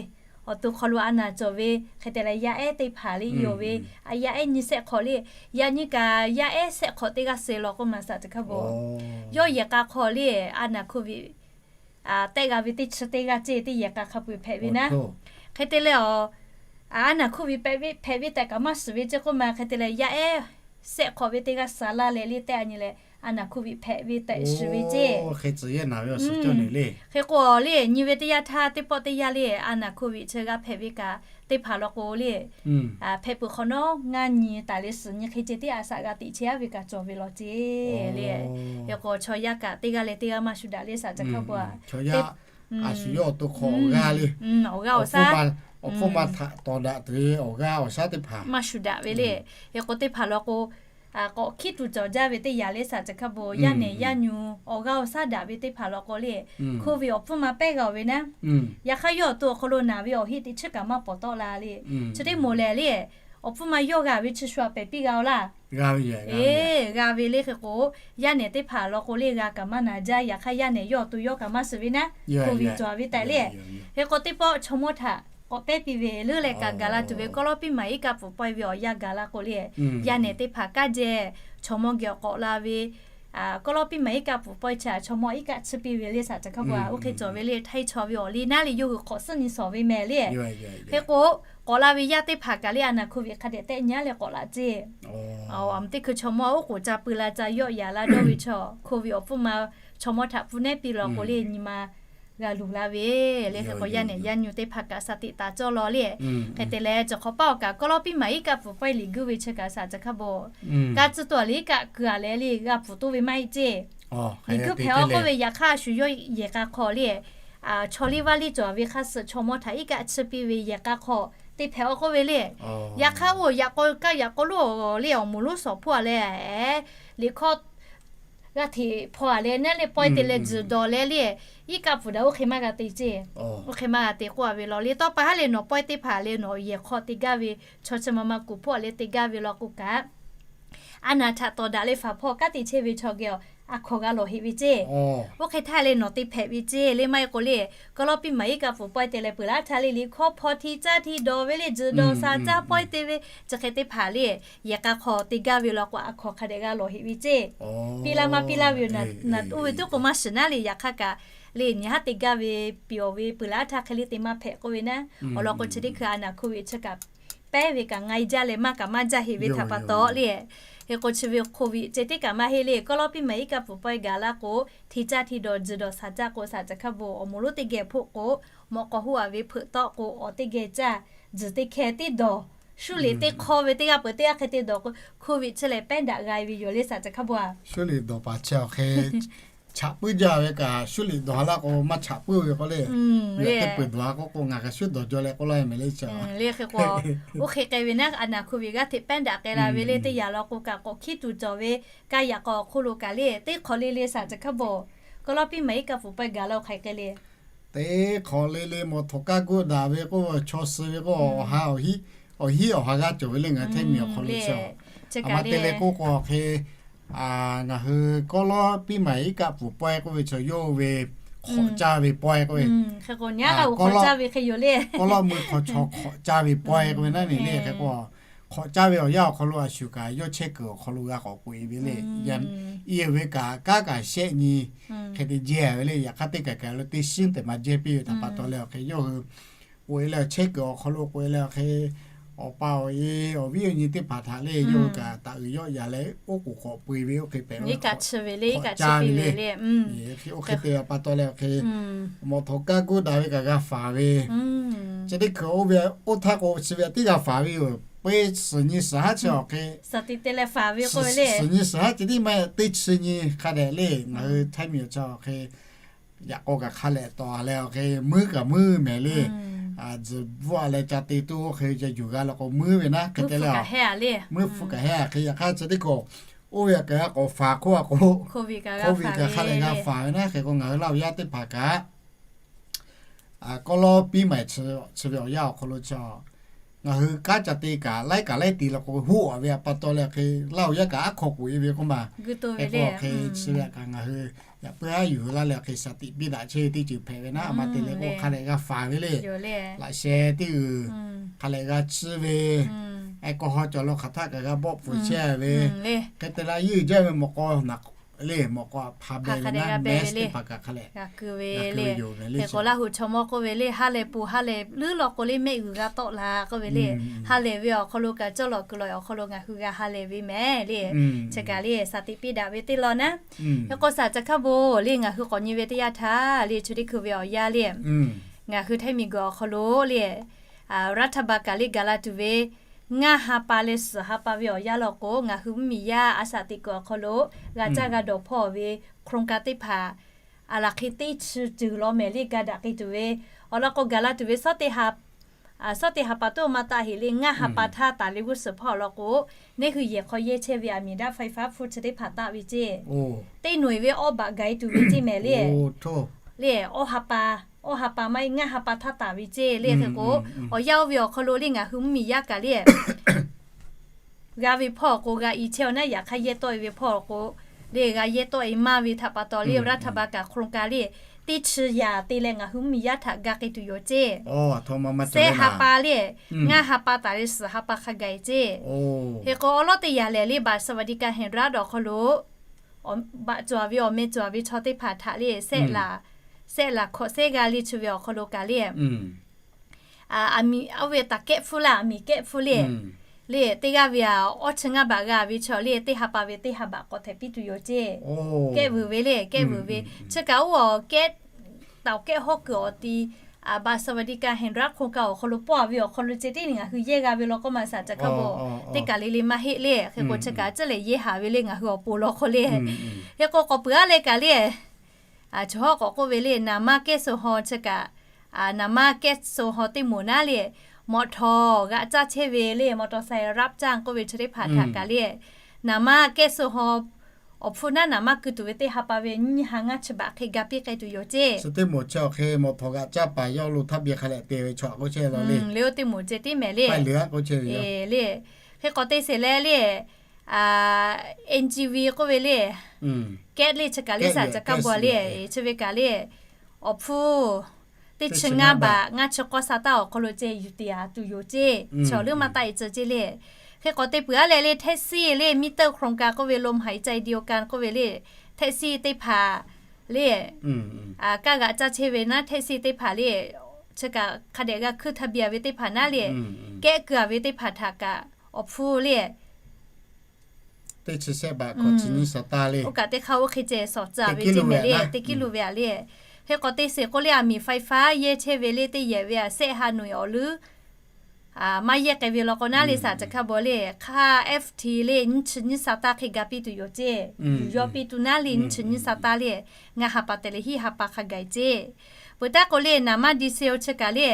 awˬ to hk'aw lo a naˍ cawˬ ve hk'e te leh yaˇ ehˉ teˇ hpaˍ le yoˬ ve, a yaˇ ehˉ nyi sehˆ hk'awꞈ le, yaꞈ nyi kaꞈ yaˇ ehˉ sehˆ hk'awꞈ teˇ g'aˇ suh law k'oˆ ma shaˍ tcuh hk'a bo, yawˇ yehˬ k'a hk'aw le a naˍ Covid tehˆ g'a ve teˇ chi teˇ g'aˇ ceˇ teˇ yehˬ k'a hk'a peu-eˬ hpehꞈ ve naˉ. Hk'e te leh a, a naˍ Covid hpehꞈ ve tehꞈ kaꞈ maˇ shiˍ ve ceˇ k'oˆ ma, hk'e te leh yaˇ ehˉ sehˆ hk'awꞈ ve teˇ g'aˇ suh laˇ leh le tehˆ a nyi leh, a naˍ Covid hpehꞈ ve tehꞈ shiˍ ve ceˇ. Hk'e k'o le, nyi ve teˇ yanˇ htaˇ teˇ pawˆ teˇ yanˇ le, a naˍ Covid chi g'a hpehꞈ ve kaꞈ teˇ hpaˍ law k'o le, hpehꞈ peuˬ hk'awꞈ nawˉ ngaˇ nyi taˍ leh suhˍ nyi hk'e ceh tiˉ a shaꞈ g'a teꞈ chehˇ a ve kaꞈ cawˬ ve law ceˇ le. Hk'e k'o, chaw yaˇ kaꞈ teˇ g'aˇ leh teˇ g'aˇ maˇ shu daꞈ le shaˍ caˬ hkaˇ pa a. Chaw yaˇ a shu yawˇ awˬ to hk'aw awˬ g'aˇ le, awˬ g'aˇ awˬ shaˉ, awˬ hpfuhˇ ma htaꞈ tawˍ daꞈ tuˬ ve awˬ g'aˇ awˬ shaˉ teˇ hpaˍ maˇ shu daꞈ ve le. Hk'e k'o, teˇ hpaˍ law k'o, k'awꞈ hkiˉ tuˬ cawˬ jaˇ ve teˇ yanˇ le shaˍ caˬ hkaˇ bo, yaˇ nehˬ yaˇ nyu awˬ g'aˇ awˬ shaˉ daꞈ ve teˇ hpaˍ law k'o le, Covid awˬ hpfuhˇ ma pehˇ g'a oˬ ve naˉ. Yaꞈ hk'aˇ, yawˇ awˬ to awˬ hk'aw lo naˬ ve awˬ heˆ teꞈ chiˉ kaꞈ maˇ pawˍ tawˆ la le. Chi teˇ moˍ lehˬ le, awˬ hpfuhˇ ma yawˇ g'a ve chi shu a pehˍ piˇ g'a oˬ laˇ. G'a ve le. Hk'e k'o, yaˇ nehˬ teˇ hpaˍ law k'o le g'a kaꞈ maˇ naˬ jaˇ. Yaꞈ hk'aˇ, yaˇ nehˬ yawˇ awˬ to yawˇ kaꞈ maˇ shiˍ ve naˉ, Covid cawˬ ve tehꞈ le. Hk'e k'o, teˇ pawˆ chaw mawˇ htaꞈ k'awꞈ pehˇ piˇ ve leuˉ leh kaꞈ gaˬ la tuˬ ve kawˇ lawˇ piˇ maˍ iˉ kaˆ pfuhˍ pawehˇ ve awˬ yanˇ gaˬ la k'o le, yaˇ nehˬ teˇ hpaˍ kaˇ jehˬ chaw mawˇ geh awˬ k'awꞈ la ve, kawˇ lawˇ piˇ maˍ iˉ kaˆ pfuhˍ pawehˇ chi a chaw mawˇ iˉ kaˆ chiˇ piˇ ve le shaˍ caˬ hkaˇ bo a. Oˇ hk'e cawˬ ve le, Htaiˇ chaw ve awˬ liˇ naˉ le yawˇ hui k'awꞈ suhˉ nyi shawˍ ve mehˍ le. Hk'e k'o, k'awꞈ la ve yaˇ teˇ hpaˍ kaꞈ le a naˍ Covid hk'a dehꞈ tehˆ nyi a leh k'awꞈ la ceˇ. Aˬ, teˇ hkui chaw mawˇ oˉ k'oˍ ca pui la ca yawˆ yaꞈ la dawˇ ve chaw Covid awˬ hpfuhˇ ma chaw mawˇ htaꞈ pfuhˇ nehˉ piˇ law k'o le nyi ma g'a luˬ la ve le. Hk'e k'o, yaˇ nehˬ yaˇ nyu teˇ hpaˍ kaꞈ shaˍ tiꞈ taˍ cawˇ law le. Hk'e te leh, cawˬ hk'awꞈ paˆ awˬ kaꞈ kawˇ lawˇ piˇ maˍ iˉ kaˆ pfuhˍ pawehˇ liꞈ guˇ ve chi kaꞈ shaˍ caˬ hkaˇ bo, ka tcuh tuˬ a le iˉ kaˆ kuiˬ a leh le g'a pfuhˍ toˇ ve maˇ heˆ ceˇ. Liꞈ guˇ hpehꞈ a k'oˆ ve, yaꞈ hk'aˇ a shu yawˇ yehˬ k'a hk'aw le, chaw liˇ vaˇ liˇ cawˬ ve hk'a suh chaw mawˇ htaꞈ iˉ kaˆ chiˇ piˇ ve yehˬ k'a hk'aw te hpehꞈ a k'oˆ ve le. Yaꞈ hk'aˇ, oˇ yaꞈ k'aw kaˇ yaꞈ k'aw lo le awˬ moˍ lonˉ shawˍ hpawˇ a leh, liꞈ hkawˇ g'a hteꞈ hpaw a leh naˉ leh pawehˇ te leh tzuhˬ dawˬ leh le, iˉ kaˆ pfuhˍ daꞈ oˇ hk'e maˇ g'a te ceˇ. Oˇ hk'e maˇ g'a te k'oˆ a ve law le. Tawˇ pa haˉ leh nawˬ pawehˇ teˇ hpaˍ leh nawˬ yehˬ hk'aw te gaˇ ve chaw chi ma ma kuˬ hpawˇ a leh te gaˇ ve law k'o kaꞈ, a naˍ htaꞈ tawˍ daꞈ leh faˍ hpawˇ kanˉ te chehˇ ve chaw geh a hkawˍ g'a lawˬ heꞈ ve ceˇ. Oˇ hk'e htaˇ leh nawˬ te hpehꞈ ve ceˇ le. Maˇ heˆ k'o le, kawˇ lawˇ piˇ maˍ iˉ kaˆ pfuhˍ pawehˇ te leh peuˬ laˇ htaˇ le liꞈ hkawˇ hpaw hti caˇ hti dawˬ ve le, tzuhˬ dawˬ shaˍ caˇ pawehˇ te ve chi hk'e teˇ hpaˍ le, yehˬ k'a hk'aw te gaˇ ve law k'o a hkawˍ hk'a dehꞈ g'a lawˬ heꞈ ve ceˇ. Piˇ laˇ maˇ piˇ laˇ ve yoˬ. Naˬ oˇ ve tuˉ k'o maˇ shiˍ naˉ le. Yaꞈ hk'aˇ kaꞈ le nyi haˉ te gaˇ ve piˍ awˬ ve peuˬ laˇ htaˇ hk'e le te maˇ hpehꞈ k'oˆ ve naˉ. Awˬ lawn k'o, chi teˇ hkui a naˍ hk'oˆ ve chi kaꞈ pehˉ ve kaꞈ nga e jaˇ leh maˇ kaꞈ maˇ jaˇ heꞈ ve htaꞈ pa taw le. Hk'e k'o, chi ve hk'oˆ ve ceh tiˉ kaꞈ maˇ heˆ le. Kawˇ lawˇ piˇ maˍ iˉ kaˆ pfuhˍ pawehˇ gaˬ laˇ k'o, hti caˇ hti dawˬ tzuhˬ dawˬ shaˍ caˇ k'o shaˍ caˬ hk'a bo awˬ moˍ lonˉ teˇ geh hpoˆ k'o, mawꞈ k'aw hoˆ a ve hpeuꞈ tawˆ k'o awˬ teˇ geh caˇ, tzuhˬ teˇ hkeh teˇ dawˬ, shuˉ liꞈ teˇ hk'awˇ ve teˇ g'aˇ peuˬ teˇ g'aˇ hk'e te dawˬ k'o, hk'oˆ ve chi leh pehˉ daꞈ g'a e ve yoˬ le shaˍ caˬ hk'a bo a. Shuˉ liꞈ dawˬ paˍ chi awˬ hk'e chaꞈ puiˉ jaˇ ve kaꞈ, shuˉ liꞈ dawˬ laˇ k'o maˇ chaꞈ puiˉ ve k'o le. Yaꞈ teˇ peuˬ dawˬ a k'o k'o, ngaˬ kaꞈ shuˉ dawˬ jaw leh k'oˆ laˇ ve mehˍ le chi. Hk'e k'o, oˇ hk'e k'ai ve naˉ, a naˬ hkuˇ ve g'aˇ hteꞈ pehˉ daꞈ k'ai la ve le. Teˇ yanˇ law k'o kaꞈ k'awꞈ hkiˉ tuˬ cawˬ ve, ka yaꞈ k'aw awˬ hk'oˆ lo kaꞈ le, teˇ hk'awꞈ le le shaˍ caˬ hkaˉ bawˬ, kawˇ lawˇ piˇ maˍ iˉ kaˆ pfuhˍ pawehˇ gaˬ la k'ai k'ai le. Teˇ hk'awꞈ le le mawˬ htawnˍ kaˇ guˆ daꞈ ve k'o, chaw suh ve k'o, awˬ ha awˬ hiˉ awˬ ha g'aˇ cawˬ ve le ngaˬ hui Htaiˇ miˬ awˬ hk'aw lo chi. A ma te leh k'oˆ k'o hk'e, ngaˬ hui kawˇ lawˇ piˇ maˍ iˉ kaˆ pfuhˍ pawehˇ k'oˆ ve chaw yawˇ ve hk'awꞈ caˇ ve pawehˇ k'oˆ ve, kawˇ lawˇ mui hk'aw chaw hk'awꞈ caˇ ve pawehˇ k'oˆ ve naˉ ne le. Hk'e k'o, hk'awꞈ caˇ ve awˬ yanˇ awˬ hk'aw lo a shuˍ kaꞈ yawˇ chehˇ kuiˬ awˬ hk'aw lo g'a k'awꞈ k'oꞈ e ve le. Yaꞈ i ve kaꞈ kanˉ kaꞈ shehˆ nyi hk'e te jehˇ ve le. Yaꞈ hk'aˇ teˇ kaˬ kaꞈ lo teˇ shiˉ teˇ ma jehˇ piˇ ve htaꞈ pa taw leh awˬ hk'e yawˇ hui k'oꞈ e leh chehˇ kuiˬ awˬ hk'aw lo k'oꞈ e leh awˬ hk'e, awˬ pa awˬ e awˬ viˉ awˬ nyi teˇ hpaˍ htaꞈ le yawˇ hui kaꞈ taꞈ uiˍ yawˆ yaꞈ leh oˉ k'oˍ k'awꞈ peu e ve oˇ hk'e pehꞈ ve hk'awꞈ caˇ ve le. Hk'e oˇ hk'e te pa taw leh awˬ hk'e, mawˬ htawnˍ kaˇ guˆ daꞈ ve kaꞈ g'a faˍ ve. Chi teˇ hkui oˇ ve oˇ htaˇ k'o chi ve tiˉ g'a faˍ ve yoˬ. Peuˇ suhˍ nyi suhˍ haˉ chi awˬ hk'e, suhˍ nyi suhˍ haˉ chi tiˉ maˇ teˇ chi nyi hk'a dehꞈ le ngaˬ hui Htaiˇ miˬ awˬ chi awˬ hk'e yaꞈ k'aw kaꞈ hk'a lehꞈ tawˍ leh awˬ hk'e muiˉ kaꞈ muiˉ mehˍ le. Tzuhˬ bvuhˆ a leh ca te tuˬ oˇ hk'e ca yuˬ g'a la k'o muiˉ ve naˉ hk'e te le. Muiˉ hpu kaꞈ heˆ a hk'e yaꞈ hk'aˇ chi teˇ hkui oˇ ve kaꞈ g'a k'awꞈ faˍ hk'oˆ a k'o, hk'oˆ ve kaꞈ hk'a lehꞈ g'a faˍ ve naˉ hk'e k'o ngaˬ hui Laˇ huˍ yaˇ teˇ hpaˍ kaꞈ kawˇ lawˇ piˇ maˍ chi ve awˬ yanˇ awˬ hk'aw lo chi ngaˬ hui kanˉ ca te kaꞈ laiˉ kaꞈ laiˉ te la k'o hoˆ a ve pa taw leh awˬ hk'e Laˇ huˍ yaˇ kaꞈ aˉ hk'aw k'oꞈ e ve k'oˆ ma. Hk'e k'o awˬ hk'e chi ve kaꞈ ngaˬ hui yaꞈ puiˉ haˉ yuˬ laˇ leh awˬ hk'e shaˍ tiꞈ piˇ daꞈ chehˇ ve teˇ ceuˬ hpehꞈ ve naˉ. A ma te leh k'o hk'a lehꞈ g'a faˍ ve le. Laꞈ sheh teˇ g'uiˬ hk'a lehꞈ g'a chiˇ ve, a kawˇ haw cawˬ lo hk'aˬ htaˆ kaꞈ g'a bawˆ pfuhˍ chehˇ ve, hk'e te la yeuˇ jaˇ ve mawꞈ k'aw naꞈ le mawꞈ k'aw hpa beh ve naˉ mehˉ teˇ hpaˍ kaꞈ hk'a lehꞈ g'a keu ve le. Hk'e k'o Laˇ huˍ chaw mawˇ k'oˆ ve le, ha lehˬ ponˬ ha lehˬ leuˉ law k'o le mehˆ g'uiˬ g'a tawˆ la k'oˆ ve le. Ha lehˬ ve awˬ hk'aw lo kaꞈ cawˇ lawꞈ kuiˬ lawꞈ awˬ hk'aw lo ngaˬ hui g'a ha lehˬ ve mehˍ le. Chi kaꞈ le shaˍ tiꞈ piˇ daꞈ ve teˇ lawn naˉ. Hk'e k'o shaˍ caˬ hkaˉ bon le ngaˬ hui k'awꞈ nyi ve teˇ yanˇ htaˇ le chi teˇ hkui ve awˬ yanˇ le ngaˬ hui Htaiˇ miˬ guiˬ awˬ hk'aw lo le รัฐบาล kaꞈ le gaˬ la tuˬ ve ngaˇ ha pa leh suhˍ ha pa ve awˬ yanˇ law k'o ngaˬ hui mvuhˇmiˬ yaˇ a shaˍ tiꞈ kuiˬ awˬ hk'aw lo g'a caˇ g'a dawˬ hpawˇ ve โครงการ teˇ hpaˍ a laˬ hk'e teˇ chi ceuˬ law mehˍ le ga daꞈ k'ai tuˬ ve awˬ lawn k'o gaˬ la tuˬ ve shawˉ teˇ ha pa toˇ ma taˆ heˍ le ngaˇ ha pa htaˇ taˍ le g'uˇ suhˍ hpawˇ awˬ lawn k'o neˇ hui yehˬ hk'aw yehˇ chehˇ ve aˬ miˍ daꞈ ไฟฟ้า hpu chi teˇ hpaˍ taˆ ve ceˇ. Teˇ nawˬ e ve awˇ baꞈ gaˬ e tuˬ ve ceˇ mehˍ le. Le awˇ ha pa, awˇ ha pa maˇ heˆ ngaˇ ha pa htaˇ taˍ ve ceˇ le. Hk'e k'o awˬ yanˇ oˇ ve awˬ hk'aw lo le ngaˬ hui mvuhˇmiˬ yaˇ kaꞈ le g'a ve hpawˇ awˬ k'o g'a i chehˇ a naˉ. Yaꞈ hk'aˇ yehˇ tawˆ e ve hpawˇ awˬ k'o le g'a yehˇ tawˆ e maˇ ve htaꞈ pa taw le รัฐบาล kaꞈ โครงการ le teˇ chi yaꞈ te leh ngaˬ hui mvuhˇmiˬ yaˇ htaꞈ ga k'ai tuˬ yoˬ ceˇ. Shehˆ ha pa le ngaˇ ha pa taˍ leh suhˍ ha pa hk'a gaˬ e ceˇ. Hk'e k'o awˉ lawˉ teˇ yanˇ lehˬ le บัตรสวัสดิการแห่งรัฐ awˬ hk'aw lo baꞈ cawˬ ve awˬ meh cawˬ ve chaw teˇ hpaˍ htaꞈ le shehˆ laꞈ hkawꞈ shehˆ g'aˇ le chi ve awˬ hk'aw lo kaꞈ le aˬ miˍ oˇ ve taˍ kehˆ hpfuhˇ laˇ aˬ miˍ kehˆ hpfuhˇ le le teˇ g'aˇ ve aˬ awˇ chi ngaˇ baꞈ g'a ve chaw le teˇ ha pa ve teˇ ha baꞈ k'awꞈ htehꞈ piˇ tuˬ yoˬ ceˇ. Kehˆ vuiˬ ve le kehˆ vuiˬ ve chi kaꞈ oˇ awˬ kehˆ taˍ kehˆ hawˉ kuiˬ awˬ ti บัตรสวัสดิการแห่งรัฐ โครงการ awˬ hk'aw lo pawˇ a ve awˬ hk'aw lo ceh tiˉ ngaˬ hui yehˇ g'a ve law k'oˆ ma shaˍ caˬ hkaˉ bon teˇ kaˬ le le maˇ heˆ le. Hk'e k'o chi kaꞈ ceˇ lehˬ yehˇ haˍ ve le ngaˬ hui awˬ pon law k'o le. Hk'e k'o k'awꞈ puiˬ aˉ leh kaꞈ le chaw hawˉ k'awꞈ k'oˆ ve le naˍ manˇ kehˉ so haw chi kaꞈ naˍ manˇ kehˉ so haw teˇ moˍ naˉ le mawꞈ htawˍ g'aꞈ caˇ chehˇ ve le มอเตอร์ไซค์รับจ้าง k'oˆ ve chi teˇ hpaˍ htaꞈ kaꞈ le naˍ manˇ kehˉ so haw awˬ hpfuhˇ naˉ naˍ manˇ keu tuˬ ve teˇ ha pa ve nyiˇ ha ngaˇ chi baꞈ hk'e ga piˇ k'ai tuˬ yoˬ ceˇ. Chi teˇ moˍ chi awˬ hk'e mawꞈ htawˍ g'aꞈ caˇ paˍ yawˇ lo htaˇ biˇ hk'a lehꞈ te ve chaw k'oˆ chehˇ la le. Le oˇ teˇ moˍ ceh tiˉ mehˍ le. Le hk'e k'awꞈ te sheˍ leh le NGV k'oˆ ve le kehˉ le chi kaꞈ le shaˍ caˬ hkaˉ bon le chi ve kaꞈ le awˬ hpfuhˇ teˇ chi ngaˇ baꞈ ngaˇ chi k'awˇ sa taˇ awˬ hk'aw lo ceh yuˬ te a tuˬ yoˬ ceˇ. Chaw leuˉ maˇ taˆ e tcuh ceˇ le. Hk'e k'awꞈ te puiˬ aˉ leh le แท็กซี่ le มิเตอร์โครงการ k'oˆ ve ลมหายใจเดียวกัน k'oˆ ve le แท็กซี่ teˇ hpaˍ le kaˇ g'aꞈ caˇ chehˇ ve naˉ แท็กซี่ teˇ hpaˍ le chi kaꞈ hk'a dehꞈ g'a hkuiˇ htaˇ biˇ a ve teˇ hpaˍ naˉ le kehˉ keu a ve teˇ hpaˍ htaꞈ kaꞈ awˬ hpfuhˇ le teˇ chi shehˆ baꞈ k'awꞈ chi nyiˇ sa taˇ le. Oˇ kaꞈ teˇ hk'aˇ oˇ hk'e ceh shawˍ tcuh a ve ceˇ mehˍ le teˇ kiˉ lo ve a le. Hk'e k'awꞈ te sheˍ k'oˆ le aˬ miˍ ไฟฟ้า yehˇ chehˇ ve le teˇ yehˬ ve aˬ shehˆ ha nawˬ e awˬ leuˉ maˇ yehˇ k'ai ve law k'o naˉ le, saˍ ceˬ hkaˇ baw le, hk'aˇ F T le nyiˇ chi nyiˇ sa taˇ hk'e ga piˇ tuˬ yoˬ ceˇ. Yuˬ yaw piˇ tuˬ naˉ le nyiˇ chi nyiˇ sa taˇ le, ngaˇ ha pa te leh hiˉ ha pa hk'a gaˬ ceˇ. Peuˬ taˉ k'o le, naˍ maˇ di se o chi kaꞈ le,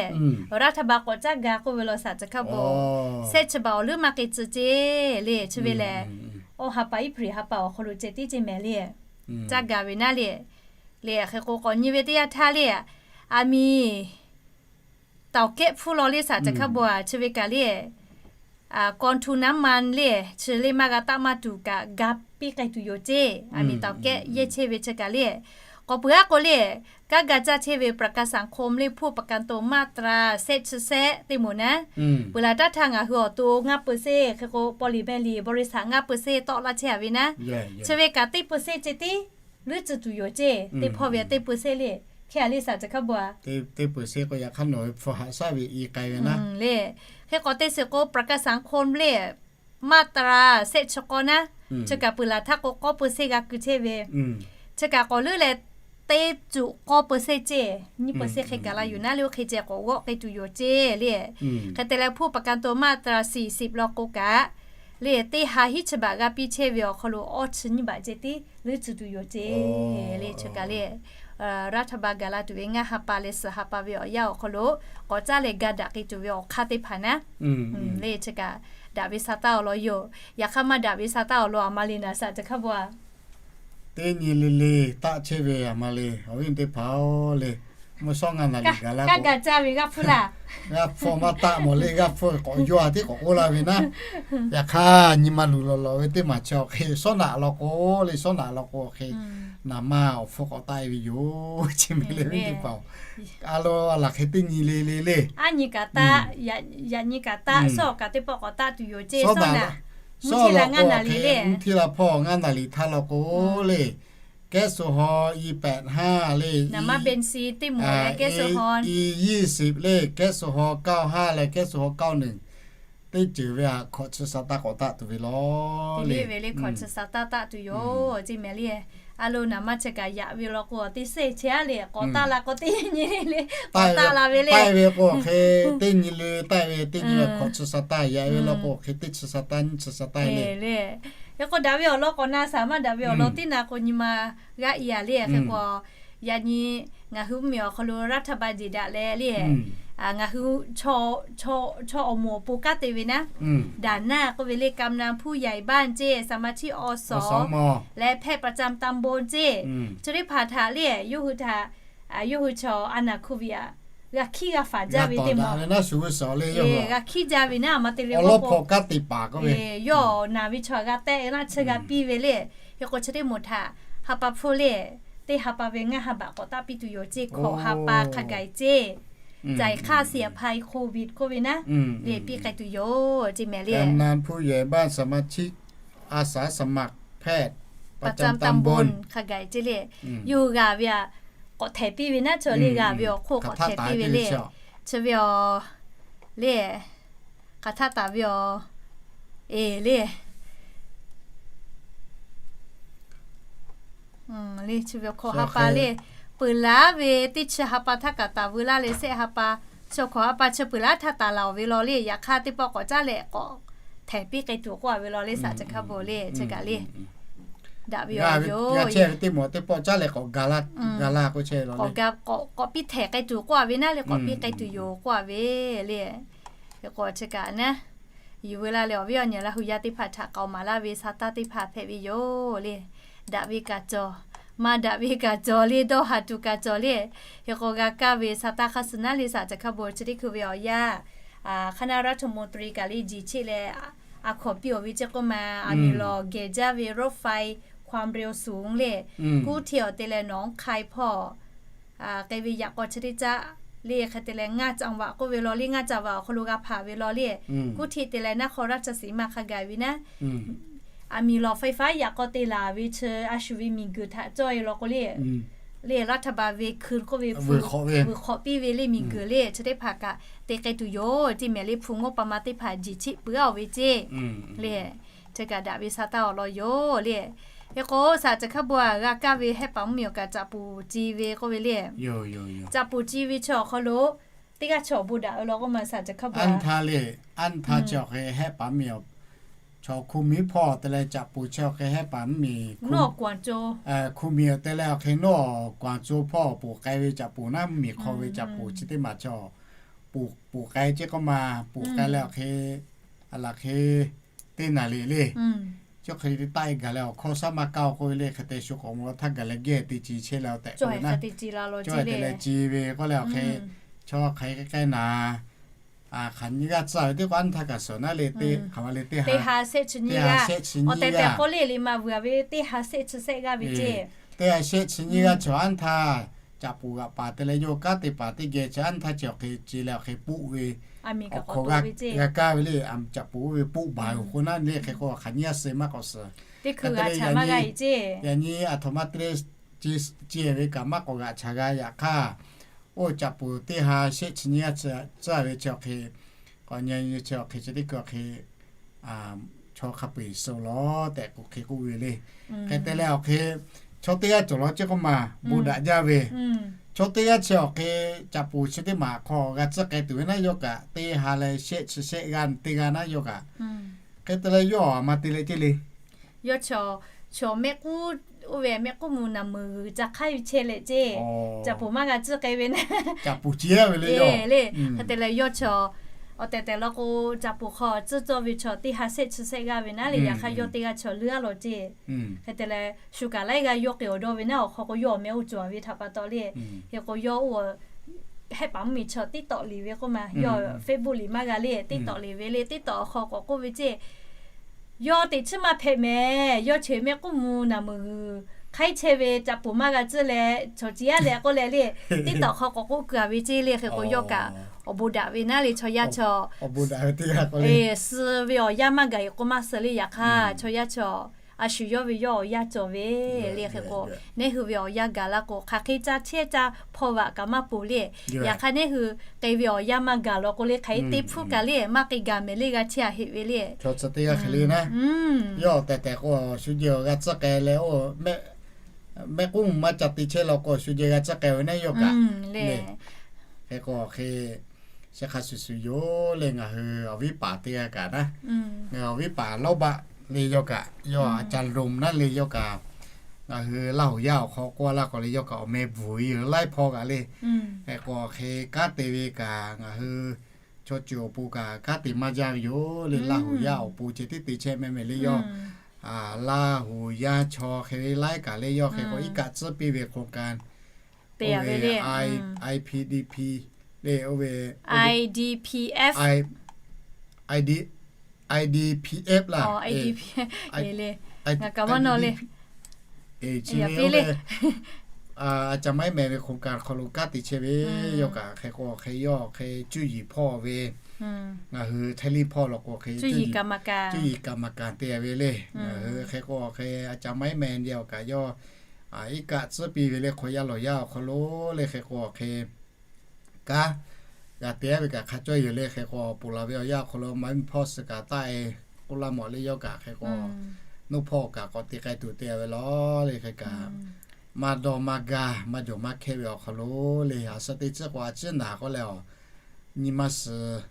รัฐบาล k'awꞈ caˇ ga k'oˆ ve law saˍ ceˬ hkaˇ baw, sehˆ chi baˬ awˬ leuˉ maˇ k'ai tcuh ceˇ le. Chi ve lehˬ, awˇ ha pa April ha pa awˬ hk'aw lo ceh tiˉ ceˇ mehˍ le, caˇ ga ve naˉ le. Le hk'e k'o k'awꞈ nyi ve teˇ yanˇ htaˇ le, aˬ miˍ เตาแก๊ส hpfuhˇ law le saˍ ceˬ hkaˇ baw a, chi ve kaꞈ le กองทุนน้ำมัน le, chi le maˇ g'a taˆ maˇ tuˬ kaꞈ ga piˇ k'ai tuˬ yoˬ ceˇ. Aˬ miˍ เตาแก๊ส yehˇ chehˇ ve chi kaꞈ le, k'awꞈ peuˬ aˉ k'o le, kanˉ ga caˇ chehˇ ve ประกันสังคม le ผู้ประกันตน มาตรา sehˆ chi sehˆ teˇ moˍ naˉ, peuˬ laˬ taˇ htaˇ ngaˬ hui awˬ to ngaˇ เปอร์เซ็นต์ hk'e k'o paw liˍ meh liˍ บริษัท ngaˇ เปอร์เซ็นต์ tawˆ laˇ chehˇ a ve naˉ, chi ve kaꞈ teˇ เปอร์เซ็นต์ ceh tiˉ leuˉ tcuh tuˬ yoˬ ceˇ. Teˇ hpawˇ ve teˇ เปอร์เซ็นต์ le, hk'e a le saˍ ceˬ hkaˇ baw a, teˇ เปอร์เซ็นต์ k'o yaꞈ hk'aˇ nawˬ ve hpu haꞈ shaˉ ve i k'ai ve naˉ le. Hk'e k'awꞈ te shiˍ k'o ประกันสังคม le มาตรา sehˆ chi k'awˇ naˉ, chi kaꞈ peuˬ laˬ htaˇ k'o k'awˇ เปอร์เซ็นต์ g'a keu chehˇ ve, chi kaꞈ k'awꞈ leuˉ leh teˇ cuꞈ k'awˇ เปอร์เซ็นต์ ceˇ, nyiˇ เปอร์เซ็นต์ hk'e gaˬ la yoˬ naˉ le, oˇ hk'e ceh k'awꞈ g'awˆ k'ai tuˬ yoˬ ceˇ le. Hk'e te leh ผู้ประกันตน มาตรา สี่สิบ law k'o kaꞈ le, teˇ ha hiˉ chi baˬ g'a piˇ chehˇ ve awˬ hk'aw lo awˇ chi nyiˇ baˬ ceh tiˉ leuˉ tcuh tuˬ yoˬ ceˇ le. Chi kaꞈ le, รัฐบาล gaˬ la tuˬ ve ngaˇ ha pa leh suhˍ ha pa ve awˬ yanˇ awˬ hk'aw lo k'awꞈ caˇ leh ga daꞈ k'ai tuˬ ve awˬ hk'aˇ teˇ hpaˍ naˉ le, chi kaꞈ daꞈ ve sa taˇ awˬ lawn yoˬ. Yaꞈ hk'aˇ maˇ daꞈ ve sa taˇ awˬ lawn aˬ ma le naˍ saˍ ceˬ hkaˇ baw a, teˇ nyi le le taˆ chehˇ ve aˬ ma le, awˬ viˉ teˇ hpaˍ-oˬ le, mvuhˇ shawˉ ngaˇ naˍ liꞈ gaˬ la k'o, g'a hpfuhˇ maˇ taˆ mawˬ le, g'a hpfuhˇ k'awꞈ yaw a tiˉ k'awꞈ k'oˆ laˇ ve naˉ. Yaꞈ hk'aˇ nyi ma luˬ lawˬ lawˬ ve teˇ maˬ chi awˬ hk'e shawˉ naꞈ law k'o le, shawˉ naꞈ law k'o awˬ hk'e naˍ ma awˬ hpfuhˇ k'awꞈ taˆ e ve yoˬ. Chi ve le viˉ teˇ hpaˍ-oˬ, a lo a laˬ hk'e teˇ nyi le le le, a nyi kaꞈ taˆ, yaꞈ nyi kaꞈ taˆ, shawˉ kaꞈ teˇ pawˆ k'awꞈ taˆ tuˬ yoˬ ceˇ. Shawˉ naꞈ, mvuhˇ htiˇ la ngaˇ naˍ liꞈ le, mvuhˇ htiˇ la hpawˇ ngaˇ naˍ liꞈ htaˇ law k'o le, แก๊สโซฮอล์ อีแปดห้า le, naˍ ma เบนซิน teˇ moˍ leh แก๊สโซฮอล์ อียี่สิบ le, แก๊สโซฮอล์ เก้าห้า leh แก๊สโซฮอล์ เก้าหนึ่ง teˇ ceuˬ ve htaꞈ hkawꞈ chi sa taˇ k'awꞈ taˆ tuˬ ve law le, ve le hkawꞈ chi sa taˇ taˆ tuˬ yoˬ ceˇ mehˍ le. A lo naˍ ma chi kaꞈ yaꞈ ve law k'o teˇ sehˆ chehˇ a le, k'awꞈ taˆ la k'o teˇ nyi le le k'awꞈ taˆ la ve le, taˆ ve k'o hk'e teˇ nyi le taˆ ve, teˇ nyi ve hkawꞈ chi sa taˇ, yaꞈ ve law k'o hk'e teˇ chi sa taˇ nyiˇ chi sa taˇ le le. Hk'e k'o daꞈ ve awˬ lawn k'awꞈ na saˍ, maˇ daꞈ ve awˬ lawn tiˉ na k'o nyi ma g'aˇ i a le. Hk'e k'o yaꞈ nyi ngaˬ hui mvuhˇmiˬ awˬ hk'aw lo รัฐบาล jeˬ daꞈ leh le, ngaˬ hui chaw awˬ moˍ awˬ pon kanˉ te ve naˉ, ด่านหน้า k'oˆ ve le, กำนันผู้ใหญ่บ้าน ceˇ, สมาชิก อสม leh แพทย์ประจำตำบล ceˇ, chi teˇ hpaˍ htaꞈ le yawˇ hui htaꞈ, yawˇ hui chaw a naˍ hk'oˆ ve aꞈ g'a hkiˉ g'a faˍ jaˇ ve teˇ ma, g'a hkiˉ jaˇ ve naˉ, a ma te le awˬ lawn hpawꞈ kanˉ te paˍ k'oˆ ve, yawˇ naˍ ve chaw g'a tehˆ ve naˉ, chi g'a piˇ ve le. Hk'e k'o chi teˇ moˍ htaꞈ ha pa hpfuhˇ le, teˇ ha pa ve ngaˇ ha baꞈ k'awꞈ taˆ piˇ tuˬ yoˬ ceˇ. Hkawꞈ ha pa hk'a gaˬ ceˇ, จ่ายค่าเสี่ยงภัยโควิด k'oˆ ve naˉ, le piˇ k'ai tuˬ yoˬ ceˇ mehˍ le. กำนันผู้ใหญ่บ้าน สมาชิกอาสาสมัครแพทย์ประจำตำบล hk'a gaˬ ceˇ le. Yawˇ hui g'a ve aꞈ k'awꞈ htehˍ piˇ ve naˉ, chaw le g'a ve awˬ hk'oˆ k'awꞈ htehˍ piˇ ve le. Chi ve awˬ le, hk'aˬ htaˆ taˍ ve awˬ, e le le, chi ve awˬ hkawꞈ ha pa le, peuˬ laˉ ve teˇ chi ha pa htaˇ kaꞈ taˍ veu laˇ le, sehˆ ha pa, chi awˬ hkawꞈ ha pa chi peuˬ laˉ htaˇ taˍ laˬ awˬ ve law le. Yaꞈ hk'aˇ teˇ pawˆ k'awꞈ caˉ leh k'awꞈ htehˍ piˇ k'ai tuˬ k'oˆ a ve law le, saˍ ceˬ hkaˇ baw le, chi kaꞈ le daꞈ ve awˬ yoˬ. Teˇ mawˬ teˇ pawˆ caˉ leh k'awꞈ ga laˇ k'o, k'awꞈ piˇ htehˍ k'ai tuˬ k'oˆ a ve naˉ le, k'awꞈ piˇ k'ai tuˬ yoˬ k'oˆ a ve le. Hk'e k'o chi kaꞈ naˉ, yuˬ veu laˇ leh awˬ viˉ awˬ nyi Laˇ hu yaˇ teˇ hpaˍ htaꞈ k'aoˍ maˍ laˇ ve sa taˇ teˇ hpaˍ hpehꞈ ve yoˬ le. Daꞈ ve kaꞈ cawˬ, maˇ daꞈ ve kaꞈ cawˬ le, dawˇ haˍ tuˬ kaꞈ cawˬ le. Hk'e k'o g'a kaˇ ve sa taˇ hk'aˇ suh naˉ le, saˍ ceˬ hk'a baw chi teˇ hkui ve awˬ yanˇ คณะรัฐมนตรี kaꞈ le jeˬ cheˆ leh a hkawˍ piˇ awˬ ve ceˇ k'oˆ ma, aˬ miˍ lawˬ gehˬ jaˇ ve รถไฟความเร็วสูง le, kuˇ hteˇ awˬ te leh หนองคาย hpawˇ k'ai ve yaꞈ k'aw chi teˇ caˆ le, hk'e te leh ngaˇ caˍ vaꞈ k'oˆ ve law le, ngaˇ caˍ vaꞈ awˬ hk'aw lo g'a hpaˍ ve law le. Kuˇ hteˇ te leh naˉ hk'aw ราชสีมา hk'a gaˬ ve naˉ, aˬ miˍ lawˬ ไฟฟ้า yaꞈ k'aw te laˬ ve chi a shu ve miˬguiˬ htaꞈ cawˇ e law k'o le, le รัฐบาล ve hkui k'oˆ ve, vuiˬ hk'awꞈ piˇ ve le, miˬguiˬ le chi teˇ hpaˍ kaꞈ te k'ai tuˬ yoˬ ceˇ mehˍ le. Hpu mawˇ pa ma teˇ hpaˍ jeˬ cheˆ peuˬ a awˬ ve ceˇ le. Chi kaꞈ daꞈ ve sa taˇ awˬ lawn yoˬ le. Hk'e k'o saˍ ceˬ hk'a baw a g'a kaˇ ve hehˆ paˍ mvuhˇmiˬ awˬ kaꞈ caꞈ puˍ ci ve k'oˆ ve le. Caꞈ puˍ ci ve chi awˬ hk'aw lo teˇ g'aˇ chi awˬ bon daꞈ ve law k'oˆ ma saˍ ca hk'a pa. Anˇ htaˇ le, anˇ htaˇ chi awˬ hk'e hehˆ paˍ mvuhˇmiˬ, chaw hkuˇ miˬ hpawˇ te leh caꞈ poˍ chi awˬ hk'e hehˆ paˍ mvuhˇmiˬ, hkuˇ miˬ te leh awˬ hk'e nawˬ Guangzhou hpawˇ poˬ k'ai ve caꞈ poˍ naˉ, mvuhˇmiˬ hk'aw ve caꞈ poˍ chi teˇ maˬ chaw poˬ k'ai ceˇ k'oˆ ma, poˬ k'ai leh awˬ hk'e, a laˬ hk'e teˇ naˍ riˍ le, chi hk'e te taˆ e gaˬ leh awˬ hkawˇ shaˉ maˇ kaˇ k'oˆ ve le, hk'e te shu k'awꞈ mawˬ htaˇ gaˬ leh geh te ci chehˇ leh awˬ tehꞈ k'oˆ ve naˉ, cawˬ te leh ci ve k'oˆ leh awˬ hk'e, chaw hk'aˬ hk'e k'ai naˍ, hk'aˬ nyiˇ g'aˇ tcuhˇ ve teˇ k'o anˇ htaˇ kaꞈ suhˍ naˉ le, teˇ hk'aˬ ma le teˇ ha, teˇ ha shehˆ chi nyiˇ g'aˇ, awˬ tehˬ tehˬ k'awꞈ le le maˍ vuiˬ ve teˇ ha shehˆ chi shehˆ g'aˇ ve ceˇ. Teˇ ha shehˆ chi nyiˇ g'aˇ chi anˇ htaˇ caꞈ poˍ g'aꞈ paˍ te leh yawˇ kanˉ te paˍ teˇ geh chi anˇ htaˇ chi awˬ hk'e ce leh awˬ hk'e puˆ ve, awˬ hk'awꞈ g'a kaˇ ve le, caꞈ poˍ oˇ ve puˆ baˬ yoˬ k'o naˉ le, hk'e k'o hk'aˬ nyiˇ g'aˇ suh maˇ k'awꞈ suhˍ. Yaꞈ nyi aˬ htoꞈ ma te le, yaꞈ nyi aˬ htoꞈ ma te le, ce ve kaꞈ maˇ k'awꞈ g'aꞈ chaꞈ g'a. Yaꞈ hk'aˇ, oˇ caꞈ poˍ teˇ ha shehˆ chi nyiˇ g'aˇ tcuhˇ ve chi awˬ hk'e, k'awꞈ nyi nyi chi awˬ hk'e chi teˇ hkui awˬ hk'e chaw hk'a peu-eˬ suh lawˬ tehꞈ k'oˆ hk'e k'oˆ ve le. Hk'e te leh awˬ hk'e, chaw teˇ g'aˇ cawˬ lawˬ ceˇ k'oˆ ma, bon daꞈ jaˇ ve, chaw teˇ g'aˇ chi awˬ hk'e caꞈ poˍ chi teˇ maˬ hk'aw g'a tcuhˇ k'ai tuˬ ve naˉ yawˇ kaꞈ, teˇ ha leh shehˆ chi shehˆ g'aˇ teˇ g'aˇ naˉ yawˇ kaꞈ, hk'e te leh yawˇ aˬ ma te leh ceˇ le. Yawˇ chaw, chaw mehˆ k'uˉ, oˇ ve mehˆ k'uˉ mvuh naˬ meuˍ g'uiˬ ca hk'aiˉ ve chehˇ leh ceˇ, caꞈ poˍ maˇ g'a tcuhˇ k'ai ve naˉ, caꞈ poˍ ce ve le, le. Hk'e te leh yawˇ chaw awˬ tehˬ tehˬ law k'o, caꞈ poˍ hk'aw tcuhˇ cawˇ ve chaw teˇ ha shehˆ chi shehˆ g'aˇ ve naˉ le. Yaꞈ hk'aˇ yawˇ teˇ g'aˇ chaw leuˉ a lawˬ ceˇ. Hk'e te leh shu kaꞈ laiˉ g'aˇ yawˇ k'e awˬ dawˇ ve naˉ awˬ hk'aw k'o yawˇ awˬ meh oˇ cawˬ ve htaꞈ pa taw le. Hk'e k'o yawˇ oˇ hehˆ paˍ mvuhˇmiˬ chi TikTok liꞈ ve k'oˆ ma, yawˇ Facebook liꞈ maˇ g'a le, TikTok liꞈ ve le, TikTok awˬ hk'aw k'awꞈ k'oˆ ve ceˇ, yawˇ teꞈ chiˉ maˇ hpehꞈ mehˍ. Yawˇ chi mehˆ k'uˉ mvuh naˬ meuˍ g'uiˬ hk'aiˉ chehˇ ve caꞈ poˍ maˇ g'a tcuhˇ leh chaw ciˉ yaˇ leh k'oˆ leh le, TikTok hk'aw k'awꞈ k'oˆ kaˬ ve ceˇ le. Hk'e k'o yawˇ kaꞈ awˬ bon daꞈ ve naˉ le, chaw yaˇ chaw suh ve awˬ yanˇ maˇ gaˬ e k'o maˇ suh le. Yaꞈ hk'aˇ chaw yaˇ chaw a shu yawˇ ve yawˇ awˬ yanˇ cawˬ ve le. Hk'e k'o neˉ hui ve awˬ yanˇ gaˬ la k'o hk'aˬ hk'e caˇ chehˇ caˇ hpawˇ vaꞈ kaꞈ maˇ poˬ le. Yaꞈ hk'aˇ neˉ hui k'e ve awˬ yanˇ maˇ gaˬ law k'o le, hk'aˬ hk'e te hpfuhˇ kaꞈ le maˇ k'e gaˬ mehˍ le, g'a chehˇ a heˆ ve le. Hk'e te g'a hk'e le naˉ, yawˇ tehˬ tehˬ k'o shu jehˬ g'a tcuhˇ k'ai leh, mehˆ k'uˉ mvuh maˇ ca te chehˇ law k'o shu jehˬ g'a tcuhˇ k'ai ve naˉ yawˇ kaꞈ le. Hk'e k'o hk'e, chi hk'a shuˍ shuˍ yoˬ le. Ngaˬ hui awˬ viˉ paˍ teˇ g'aˇ kaꞈ naˉ, ngaˬ hui awˬ viˉ paˍ Lawˇ baˆ le yawˇ kaꞈ, yawˇ a ca loˍ naˉ le yawˇ kaꞈ, ngaˬ hui Laˇ huˍ yaˇ awˬ hk'aw k'oˆ laˇ k'awꞈ le yawˇ kaꞈ awˬ meh bvuhˬ ve yoˬ laiˉ hpawˇ kaꞈ le. Hk'e k'o hk'e kanˉ te ve kaꞈ ngaˬ hui chaw ceuˬ awˬ pon kaꞈ kanˉ te maˇ jaˇ ve yoˬ le. Laˇ huˍ yaˇ awˬ pon ceh tiˉ te chehˇ mehˍ mehˍ le yawˇ. Laˇ huˍ yaˇ chaw hk'e ve laiˉ kaꞈ le yawˇ hk'e k'o iˉ kaˆ tcuhˉ piˇ ve hk'aw kaꞈ, oˇ ve IPDP le, oˇ ve IDPF, IDPF laˇ, a ca maiˉ meh ve hk'aw kaꞈ hk'aw lo kanˉ te chehˇ ve, yawˇ kaꞈ hk'e k'o hk'e yawˇ hk'e cuˇ yiˍ hpawˇ ve, ngaˬ hui Htaiˇ liˇ hpawˇ law k'o hk'e cuˇ yiˍ kaˍ maˍ kaˍ te ve le. Ngaˬ hui hk'e k'o hk'e a ca maiˉ meh ve awˬ kaꞈ yawˇ iˉ kaˆ tcuhˉ piˇ ve le hk'aw yaˇ lawˬ yaˇ awˬ hk'aw lo le. Hk'e k'o hk'e kanˉ g'a te ve kaꞈ hk'a cawˇ yoˬ le. Hk'e k'o ponˬ laˬ ve awˬ yanˇ awˬ hk'aw lo maˇ miˇ hpawˇ suh kaꞈ taˆ e k'oˆ laˇ mawˬ le yawˇ kaꞈ hk'e k'o, nuˇ hpawˇ kaꞈ k'awꞈ te k'ai tuˬ te ve law le. Hk'e kaꞈ maˇ dawˇ maˇ gaˇ maˇ jawˬ maˇ hkehˇ ve awˬ hk'aw lo le, a suh teˇ ciˉ k'o a ciˉ naˍ k'oˆ leh awˬ nyi ma suhˍ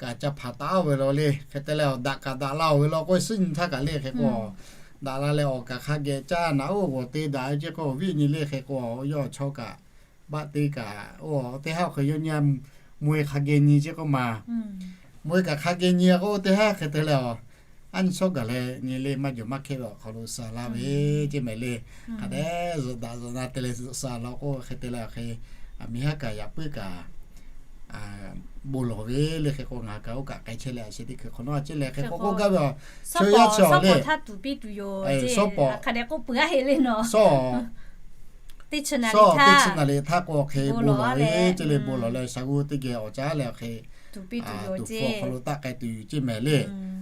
kaꞈ ca hpanˍ taˍ ve law le. Hk'e te leh awˬ daꞈ kaꞈ daꞈ la oˬ ve law k'o, suhˉ nyi htaˇ kaꞈ le hk'e k'o daꞈ la leh awˬ kaꞈ hk'a geh caˇ naˍ oˇ g'awˬ te daꞈ ve ceˇ k'o, awˬ viˉ nyi le hk'e k'o yawˇ chaw kaꞈ baˆ te kaꞈ oˇ teˇ haˉ hk'e yawˇ nyi mvuh e hk'a geh nyi ceˇ k'oˆ ma. Mvuh e kaꞈ hk'a geh nyi k'o teˇ haˉ hk'e te leh awˬ aˉ nyi shawˉ gaˬ leh nyi le maˇ jawˬ maˇ hkehˇ ve awˬ hk'aw lo suh laˇ ve ceˇ mehˍ le. Hk'a dehꞈ zuhꞈ daꞈ zuhꞈ na te leh zuhꞈ suh law k'o hk'e te leh hk'e, aˬ miˬ haˉ kaꞈ yaꞈ puiˉ kaꞈ bon lawˬ ve le. Hk'e k'o ngaˬ kaꞈ oˇ kaꞈ k'ai chehˇ leh a sheh teˇ hkui hk'awꞈ nawˉ a ciˉ leh hk'e k'o k'oˆ gaˇ ve awˬ, chaw yaˇ chi awˬ le, hk'a dehꞈ k'oˆ peuˬ a heˆ le nawˬ. Teˇ chi naˍ liꞈ htaˇ k'o hk'e bon lawˬ le ceˇ le. Bon lawˬ leh sha g'uˇ teˇ geh awˬ caˉ leh hk'e tuˍ hpfuh awˬ hk'aw lo taˆ k'ai tuˬ yoˬ ceˇ mehˍ le.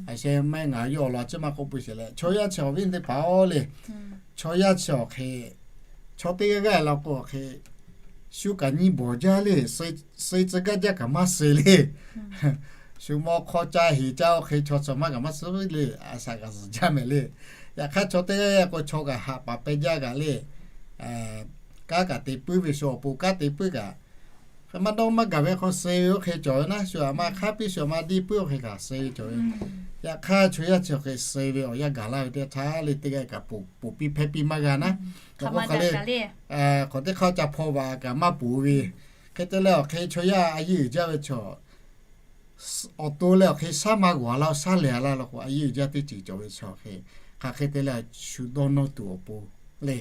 A sheh maˇ ngaˬ yawˇ awˬ lawn a ciˉ maˇ k'oˆ peuˬ sheˍ leh chaw yaˇ chi awˬ viˉ teˇ hpaˍ-oˬ le, chaw yaˇ chi awˬ hk'e chaw teˇ g'aˇ g'aˇ law k'o hk'e shu kaꞈ nyi bawˬ jaˇ le, suh tcuh gaˇ jaˇ kaꞈ maˇ suh le. Shu mawˇ hk'awˇ caˇ heˍ caˇ oˇ hk'e chaw tcuh maˇ kaꞈ maˇ suh le, a shaꞈ kaꞈ zuhˬ jaˇ mehˍ le. Yaꞈ hk'aˇ chaw teˇ g'aˇ g'aˇ k'o chaw kaꞈ haꞈ paˍ peh jaˇ kaꞈ le, kanˉ kaꞈ te puiˉ ve shu awˬ pon kanˉ te puiˉ kaꞈ Hk'e maˇ dawˇ maˇ gaˬ ve hk'aw suh ve oˇ hk'e cawˬ ve naˉ, shu aꞈ ma hk'aˉ piˇ shu aꞈ ma diˇ puiˉ oˇ hk'e kaꞈ suh ve cawˬ ve. Yaꞈ hk'aˇ chaw yaˇ chi awˬ hk'e suh ve awˬ yanˇ gaˬ laˇ ve teˇ htaˇ le, teˇ g'aˇ kaꞈ poˬ piˇ hpehˇ piˇ maˇ g'a naˉ. K'awꞈ k'oˆ hk'a le, k'awꞈ teˇ hk'aˇ ca hpaw vaꞈ kaꞈ maˇ poˬ ve. Hk'e te leh awˬ hk'e chaw yaˇ a yeˇ uiˍ jaˇ ve chaw awˬ to leh awˬ hk'e shaˉ ma g'awˬ laˇ, shaˉ lehˬ laˇ law k'o, a yeˇ uiˍ jaˇ teˇ ceuˬ cawˬ ve chaw hk'e, hk'aˬ hk'e te leh shu dawˇ nawˇ tuˬ awˬ pon le.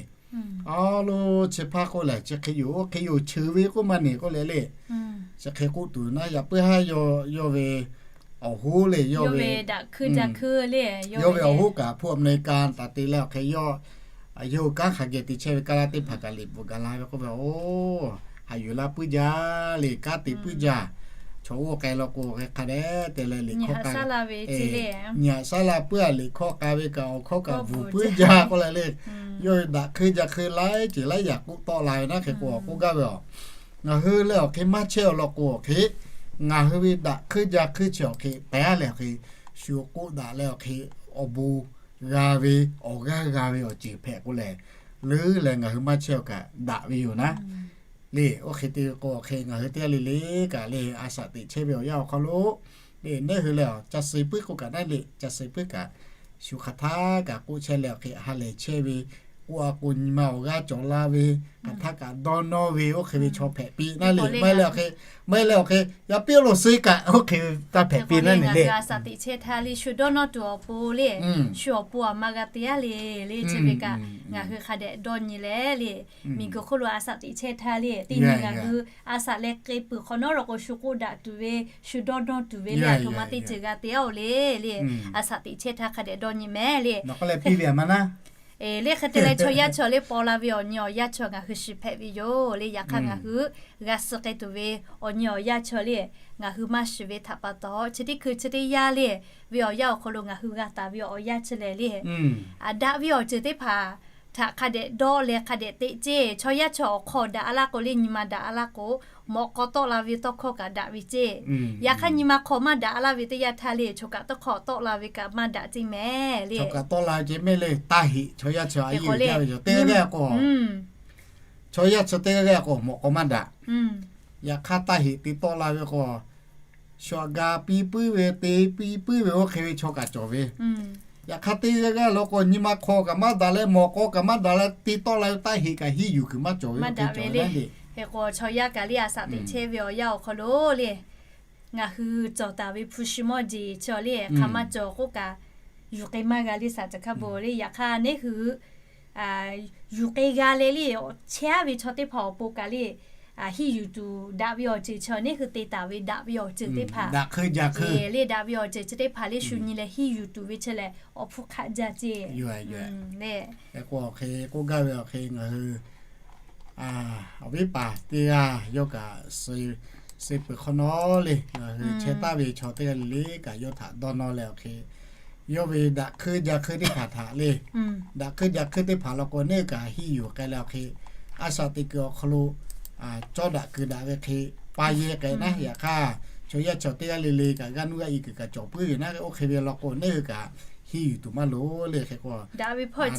Awˬ lo chi hpaˇ k'oˆ lehˬ, chi hk'e yoˬ, oˇ hk'e yoˬ, cheuˬ ve k'oˆ maˇ neˬ k'oˆ leh le. Chi hk'e k'oˆ tuˬ naˉ, yaꞈ puiˉ haˉ yawˇ ve awˬ hoˉ le, yawˇ ve daꞈ hkuiˇ jaˇ hkuiˇ le, yawˇ ve awˬ hoˉ kaꞈ hpu America taˍ te leh awˬ hk'e yawˇ yawˇ hui kanˉ hk'a geh te chehˇ ve kanˉ laˇ teˇ hpaˍ kaꞈ liꞈ bvuhꞈ gaˬ la ve k'oˆ ve, oˬ, haꞈ yuˬ laˇ puiˉ jaˇ le, kanˉ te puiˉ jaˇ. Chaw oˇ k'ai law k'o hk'e hk'a dehꞈ te leh liꞈ hkawˇ k'a, nyi haꞈ shaˉ la puiˉ a, liꞈ hkawˇ k'a ve kaꞈ awˬ hkawˇ kaꞈ bvuhˬ puiˉ jaˇ k'oˆ leh le. Yawˇ hui daꞈ hkuiˇ jaˇ hk'e laiˉ ceuˬ laiˉ yaꞈ k'oˆ tawˆ la ve naˉ, hk'e k'o k'oˆ gaˇ ve a. Ngaˬ hui leh awˬ hk'e maˇ chehˇ awˬ lawn k'o awˬ hk'e, ngaˬ hui ve daꞈ hkuiˇ jaˇ hkuiˇ chi awˬ hk'e pehˉ leh awˬ hk'e, shu k'oˆ daꞈ leh awˬ hk'e awˬ bon g'a ve, awˬ g'aˇ g'a ve awˬ ceuˬ hpehꞈ k'o lehˬ, leuˉ leh ngaˬ hui maˇ chehˇ awˬ kaꞈ daꞈ ve yoˬ naˉ. Le, oˇ hk'e te ve k'o awˬ hk'e ngaˬ hui teˇ g'aˇ le le kaꞈ le, a shaꞈ teꞈ chehˇ ve awˬ yanˇ awˬ hk'aw lo le, neˇ hui lehˬ ca suh puiˉ k'oˆ kaꞈ naˉ le, ca suh puiˉ kaꞈ, shu hk'aˬ htaˇ kaꞈ k'oˆ chehˇ leh awˬ hk'e ha lehˬ chehˇ ve, k'oˆ a k'o nyi ma awˬ g'aˇ cawˬ la ve, hk'aˬ htaˇ kaꞈ dawˇ nawˇ ve oˇ hk'e ve chaw hpehꞈ piˇ naˉ le. Maˇ heˆ leh awˬ hk'e, maˇ heˆ leh awˬ hk'e yaꞈ piˇ lo suh kaꞈ oˇ hk'e taˇ hpehꞈ piˇ naˉ le. Shu dawˇ nawˇ tuˬ awˬ pon le, shu awˬ pon aˬ ma g'a te a le le, chi ve kaꞈ ngaˬ hui hk'a dehꞈ dawˇ nyi leh le, miˬguiˬ hk'oˆ lo a shaꞈ teꞈ chehˇ htaˇ le, teˇ nyi ngaˬ hui a shaꞈ leh k'e peuˬ hk'awꞈ nawˉ law k'o shu k'oˆ daꞈ tuˬ ve, shu dawˇ nawˇ tuˬ ve le, aˬ htoꞈ ma teˇ ceuˬ g'a te a oˬ le le, a shaꞈ teꞈ chehˇ htaˇ hk'a dehꞈ dawˇ nyi mehˍ le. Eˬ, le hk'e te leh chaw yaˇ chaw le paw la ve awˬ nyi awˬ yanˇ chaw ngaˬ hui shiˍ hpehꞈ ve yoˬ le. Yaꞈ hk'aˇ ngaˬ hui g'a suh k'ai tuˬ ve awˬ nyi awˬ yanˇ chaw le, ngaˬ hui maˇ shiˍ ve htaꞈ pa taw, chi teˇ hkui chi teˇ yanˇ le, ve awˬ yanˇ awˬ hk'aw lo ngaˬ hui g'a taˍ ve awˬ yanˇ chi lehˬ le, daꞈ ve awˬ ceuˬ teˇ hpaˍ htaꞈ hk'a dehꞈ dawˇ leh hk'a dehꞈ teꞈ ceˇ. Chaw yaˇ chaw awˬ hk'aw daꞈ a laˇ k'o le, nyi ma daꞈ a laˇ k'o, mawꞈ k'aw tawˆ la ve tawˇ hkawˇ kaꞈ daꞈ ve ceˇ. Yaꞈ hk'aˇ nyi ma hk'aw maˇ daꞈ a laˇ ve teˇ yanˇ htaˇ le, choˬ kaꞈ tawˇ hkawˇ tawˆ la ve kaꞈ maˇ daꞈ ceˇ mehˍ le. Choˬ kaꞈ tawˆ la ve ceˇ mehˍ le, taˇ heꞈ chaw yaˇ chaw a yeˇ uiˍ jaˇ ve yoˬ. Teˇ g'aˇ g'aˇ k'o, chaw yaˇ chaw teˇ g'aˇ g'aˇ k'o mawꞈ k'aw maˇ daꞈ. Yaꞈ hk'aˇ taˇ heꞈ te tawˆ la ve k'o, shu aꞈ ga piˇ puiˉ ve, te piˇ puiˉ ve oˇ hk'e ve chaw kaꞈ cawˬ ve. Yaꞈ hk'aˇ teˇ g'aˇ g'aˇ law k'o nyi ma hk'aw kaꞈ maˇ daꞈ leh, mawꞈ k'aw kaꞈ maˇ daꞈ leh, te tawˆ la ve taˇ heꞈ kaꞈ hiˇ yuˬ kuiˬ maˇ cawˬ ve maˇ daꞈ ve le. Hk'e k'o chaw yaˇ kaꞈ le a shaꞈ teꞈ chehˇ ve awˬ yanˇ awˬ hk'aw lo le, ngaˬ hui cawˬ taˍ ve hpu shi mawˇ jeˬ chi le, hk'aˬ maˇ cawˬ k'oˆ kaꞈ, yuˬ k'ai maˇ g'a le, shaˍ caˬ hkaˇ bon le. Yaꞈ hk'aˇ neˇ hui yuˬ k'ai g'a leh le, chehˇ ve chaw teˇ hpaˍ awˬ pon kaꞈ le, hiˇ yuˬ tuˬ daꞈ ve awˬ ceuˬ chi neˇ hui te taˍ ve daꞈ ve awˬ ceuˬ teˇ hpaˍ le, daꞈ ve awˬ ceuˬ chi teˇ hpaˍ le shu nyi leh hiˇ yuˬ tuˬ ve chi lehˬ awˬ hpuˇ hk'aˆ jaˇ ceˇ. Hk'e k'o hk'e k'oˆ gaˇ ve awˬ hk'e ngaˬ hui awˬ viˉ paˍ teˇ g'aˇ yawˇ kaꞈ suh peuˬ hk'awꞈ nawˉ le, ngaˬ hui chehˇ taˍ ve chaw teˇ g'aˇ le le kaꞈ yawˇ htaꞈ dawˇ nawˇ leh awˬ hk'e, yawˇ ve daꞈ hkuiˇ jaˇ hkuiˇ teˇ hpaˍ htaꞈ le, daꞈ hkuiˇ jaˇ hkuiˇ teˇ hpaˍ law k'o neˇ kaꞈ hiˇ yuˬ k'ai leh awˬ hk'e, a shaꞈ teꞈ kuiˬ awˬ hk'aw lo cawˇ daꞈ keu daꞈ ve hk'e pa yehˇ k'ai naˉ. Yaꞈ hk'aˇ chaw yaˇ chaw teˇ g'aˇ le le kaꞈ g'aˇ nuˇ g'aˇ i kuiˬ kaꞈ cawˬ puiˉ ve naˉ. Oˇ hk'e ve law k'o neˇ hui kaꞈ hiˇ yuˬ tuˬ maˇ loˍ le. Hk'e k'o daꞈ ve hpawˇ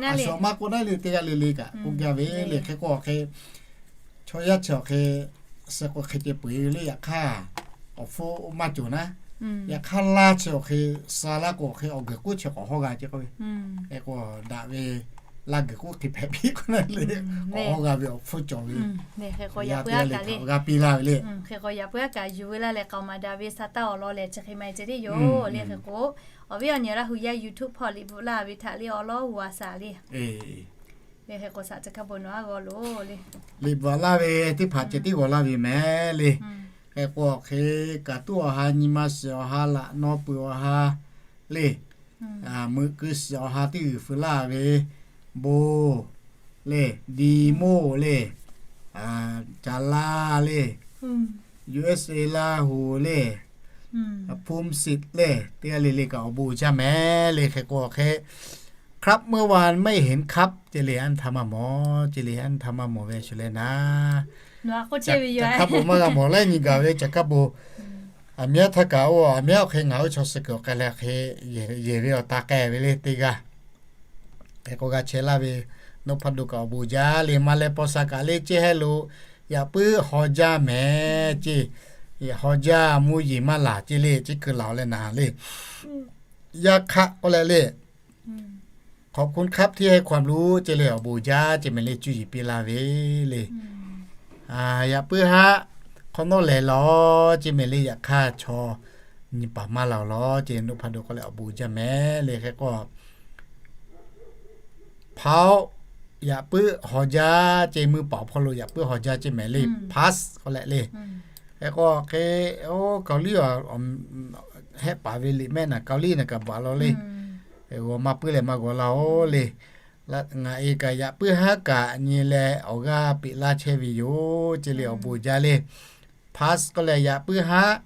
a shu maˇ k'oˆ naˉ le, teˇ g'aˇ le le kaꞈ k'oˆ gaˇ ve le. Hk'e k'o hk'e chaw yaˇ chi awˬ hk'e suh k'o hk'e ceh peu eˬ ve le. Yaꞈ hk'aˇ awˬ hpfuhˇ maˇ cawˬ naˉ. Yaꞈ hk'aˇ laˇ chi awˬ hk'e suh laˇ k'o hk'e awˬ guiˬ k'oˆ chi k'awꞈ hawˇ g'a ceˇ k'oˆ ve. Hk'e k'o daꞈ ve laˇ guiˬ k'oˆ hk'e hpehꞈ piˇ k'oˆ naˉ le, k'awꞈ hawˇ g'a ve awˬ hpfuhˇ cawˬ ve. Yaꞈ hk'aˇ yaꞈ puiˉ a kaꞈ g'a piˇ laˇ ve le. Hk'e k'o yaꞈ puiˉ a kaꞈ yuˬ ve laˇ leh k'aoˍ maˍ daꞈ ve sa taˇ awˬ lawn lehˬ chi hk'e maˇ heˆ ceˇ le yoˬ le. Hk'e k'o awˬ viˉ awˬ nyi Laˇ hu yaˇ YouTube hpawˇ liꞈ bvuhꞈ laˇ ve htaꞈ le awˬ lawˉ g'a shaˍ le. Hk'e k'o shaˍ caˬ hkaˇ bon nawˬ a g'aw loˬ le. Liꞈ bvuhꞈ laˇ ve teˇ hpaˍ ceh tiˉ g'aw laˇ ve mehˍ le. Hk'e k'o hk'e kaꞈ tuˉ awˬ ha, nyi ma shiˍ awˬ ha, laꞈ naw peuˬ awˬ ha le, meuꞈ keu shiˍ awˬ ha teˇ g'uiˬ feu laˇ ve, bon le, di moˇ le, caˍ laˇ le, U S A Laˇ hu le, Phum Sit le, teˇ g'aˇ le le kaꞈ awˬ bon jaˇ mehˍ le. Hk'e k'o hk'e ครับ เมื่อวาน ไม่เห็นครับ ceˇ le, anˇ htaˇ maˇ mawˬ ceˇ le, anˇ htaˇ maˇ mawˬ ve shu leh naˉ, caˬ hkaˇ bon maˇ g'a mawˬ laiˉ nyi gaˬ ve caˬ hkaˇ bon. Aˬ miˉ htaˇ kaꞈ oˇ aˬ miˉ awˬ hk'e ngaˬ hui chaw suh kuiˬ awˬ k'ai leh hk'e yehˬ ve awˬ ta k'ai ve le teˇ g'aˇ. Hk'e k'o g'a chehˇ laˇ ve, nawˬ hpaˇ do kaꞈ awˬ bon jaˇ le, maˇ leh paw sha kaꞈ le ceˇ hehˉ lo Yaꞈ puiˉ haw jaˇ mehˍ ceˇ. Haw jaˇ mvuhˇ yeˬ maˇ laˬ ceˇ le, chi hkui laˬ leh naˍ le. Yaˇ hk'aˆ k'oˆ leh le, ขอบคุณครับที่ให้ความรู้ ceˇ le, awˬ bon uiˍ jaˇ ceˇ mehˍ le, cuˇ yiˍ piˇ laˇ ve le. Yaꞈ puiˉ haˆ hk'awꞈ nawˉ lehˬ lawˬ ceˇ mehˍ le, yaꞈ hk'aˇ chaw nyi paˍ maˇ laˬ lawˬ ceˇ, naˇ hpaˇ do k'oˆ leh awˬ bon uiˍ jaˇ mehˍ le. Hk'e k'o เผา yaꞈ puiˉ haw jaˇ ceˇ, mvuhˇ paˍ awˬ hpawˇ lo yaꞈ puiˉ haw jaˇ ceˇ mehˍ le, ผัด k'oˆ leh le. Hk'e k'o hk'e, oˇ Kaoˍliˇ a, hehˆ paˍ ve liꞈ mehˆ naˍ Kaoˍliˇ naˍ kaꞈ baˬ law le. G'aw maˇ puiˉ leh maˇ g'aw laˇ oˬ le. Ngaˬ e kaꞈ yaꞈ puiˉ haˉ kaꞈ nyi leh awˬ g'aˇ peꞈ laˇ chehˇ ve yoˬ ceˇ le, awˬ bon uiˍ jaˇ le. ผัด k'oˆ leh yaꞈ puiˉ haˉ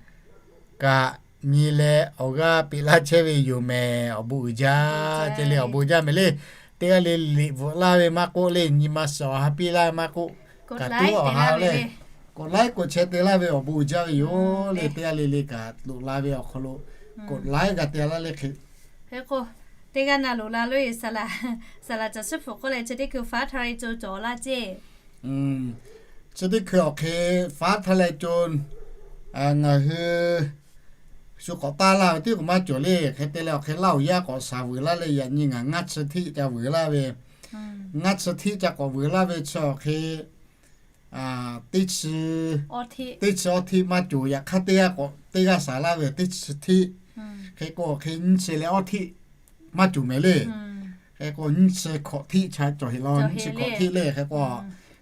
kaꞈ nyi leh awˬ g'aˇ peꞈ laˇ chehˇ ve yoˬ mehˍ, awˬ bon uiˍ jaˇ ceˇ le, awˬ bon uiˍ jaˇ mehˍ le. Teˇ g'aˇ le liꞈ bvuhꞈ laˇ ve maˇ k'oˆ le, nyi ma suhˍ awˬ ha piˇ laˇ ve maˇ k'oˆ, kaꞈ tuˉ awˬ ha le, กดไลค์ กดแชร์ te laˇ ve awˬ bon uiˍ jaˇ ve yoˬ le. Teˇ g'aˇ le le kaꞈ loꞈ la ve awˬ hk'aw lo กดไลค์ g'a te laˇ le. Hk'e k'o, teˇ g'aˇ na loꞈ la lo e, saˍ laꞈ caˬ suhˉ hpu k'oˆ leh chi teˇ hkui ฟ้าทะลายโจร cawˬ laˇ ceˇ. Chi teˇ hkui awˬ hk'e ฟ้าทะลายโจร ngaˬ hui shu k'awꞈ taˇ laˇ ve tiˉ k'o maˇ cawˬ le. Hk'e te leh awˬ hk'e Laˇ huˍ yaˇ k'awꞈ shaˍ vuiˬ laˇ leh yaꞈ nyi ngaˬ ngaˇ chi htiˆ ca vuiˬ laˇ ve, ngaˇ chi htiˆ ca k'awꞈ vuiˬ laˇ ve chi awˬ hk'e teˇ chi, teˇ chi awˇ htiˆ maˇ cawˬ. Yaꞈ hk'aˇ teˇ g'aˇ k'awꞈ teˇ g'aˇ shaˍ laˇ ve teˇ chi htiˆ. Hk'e k'o awˬ hk'e nyiˇ chi leh awˇ htiˆ maˇ cawˬ mehˍ le. Hk'e k'o nyiˇ chi hkawꞈ htiˆ ca cawˬ heˆ law, nyiˇ chi hkawꞈ htiˆ le. Hk'e k'o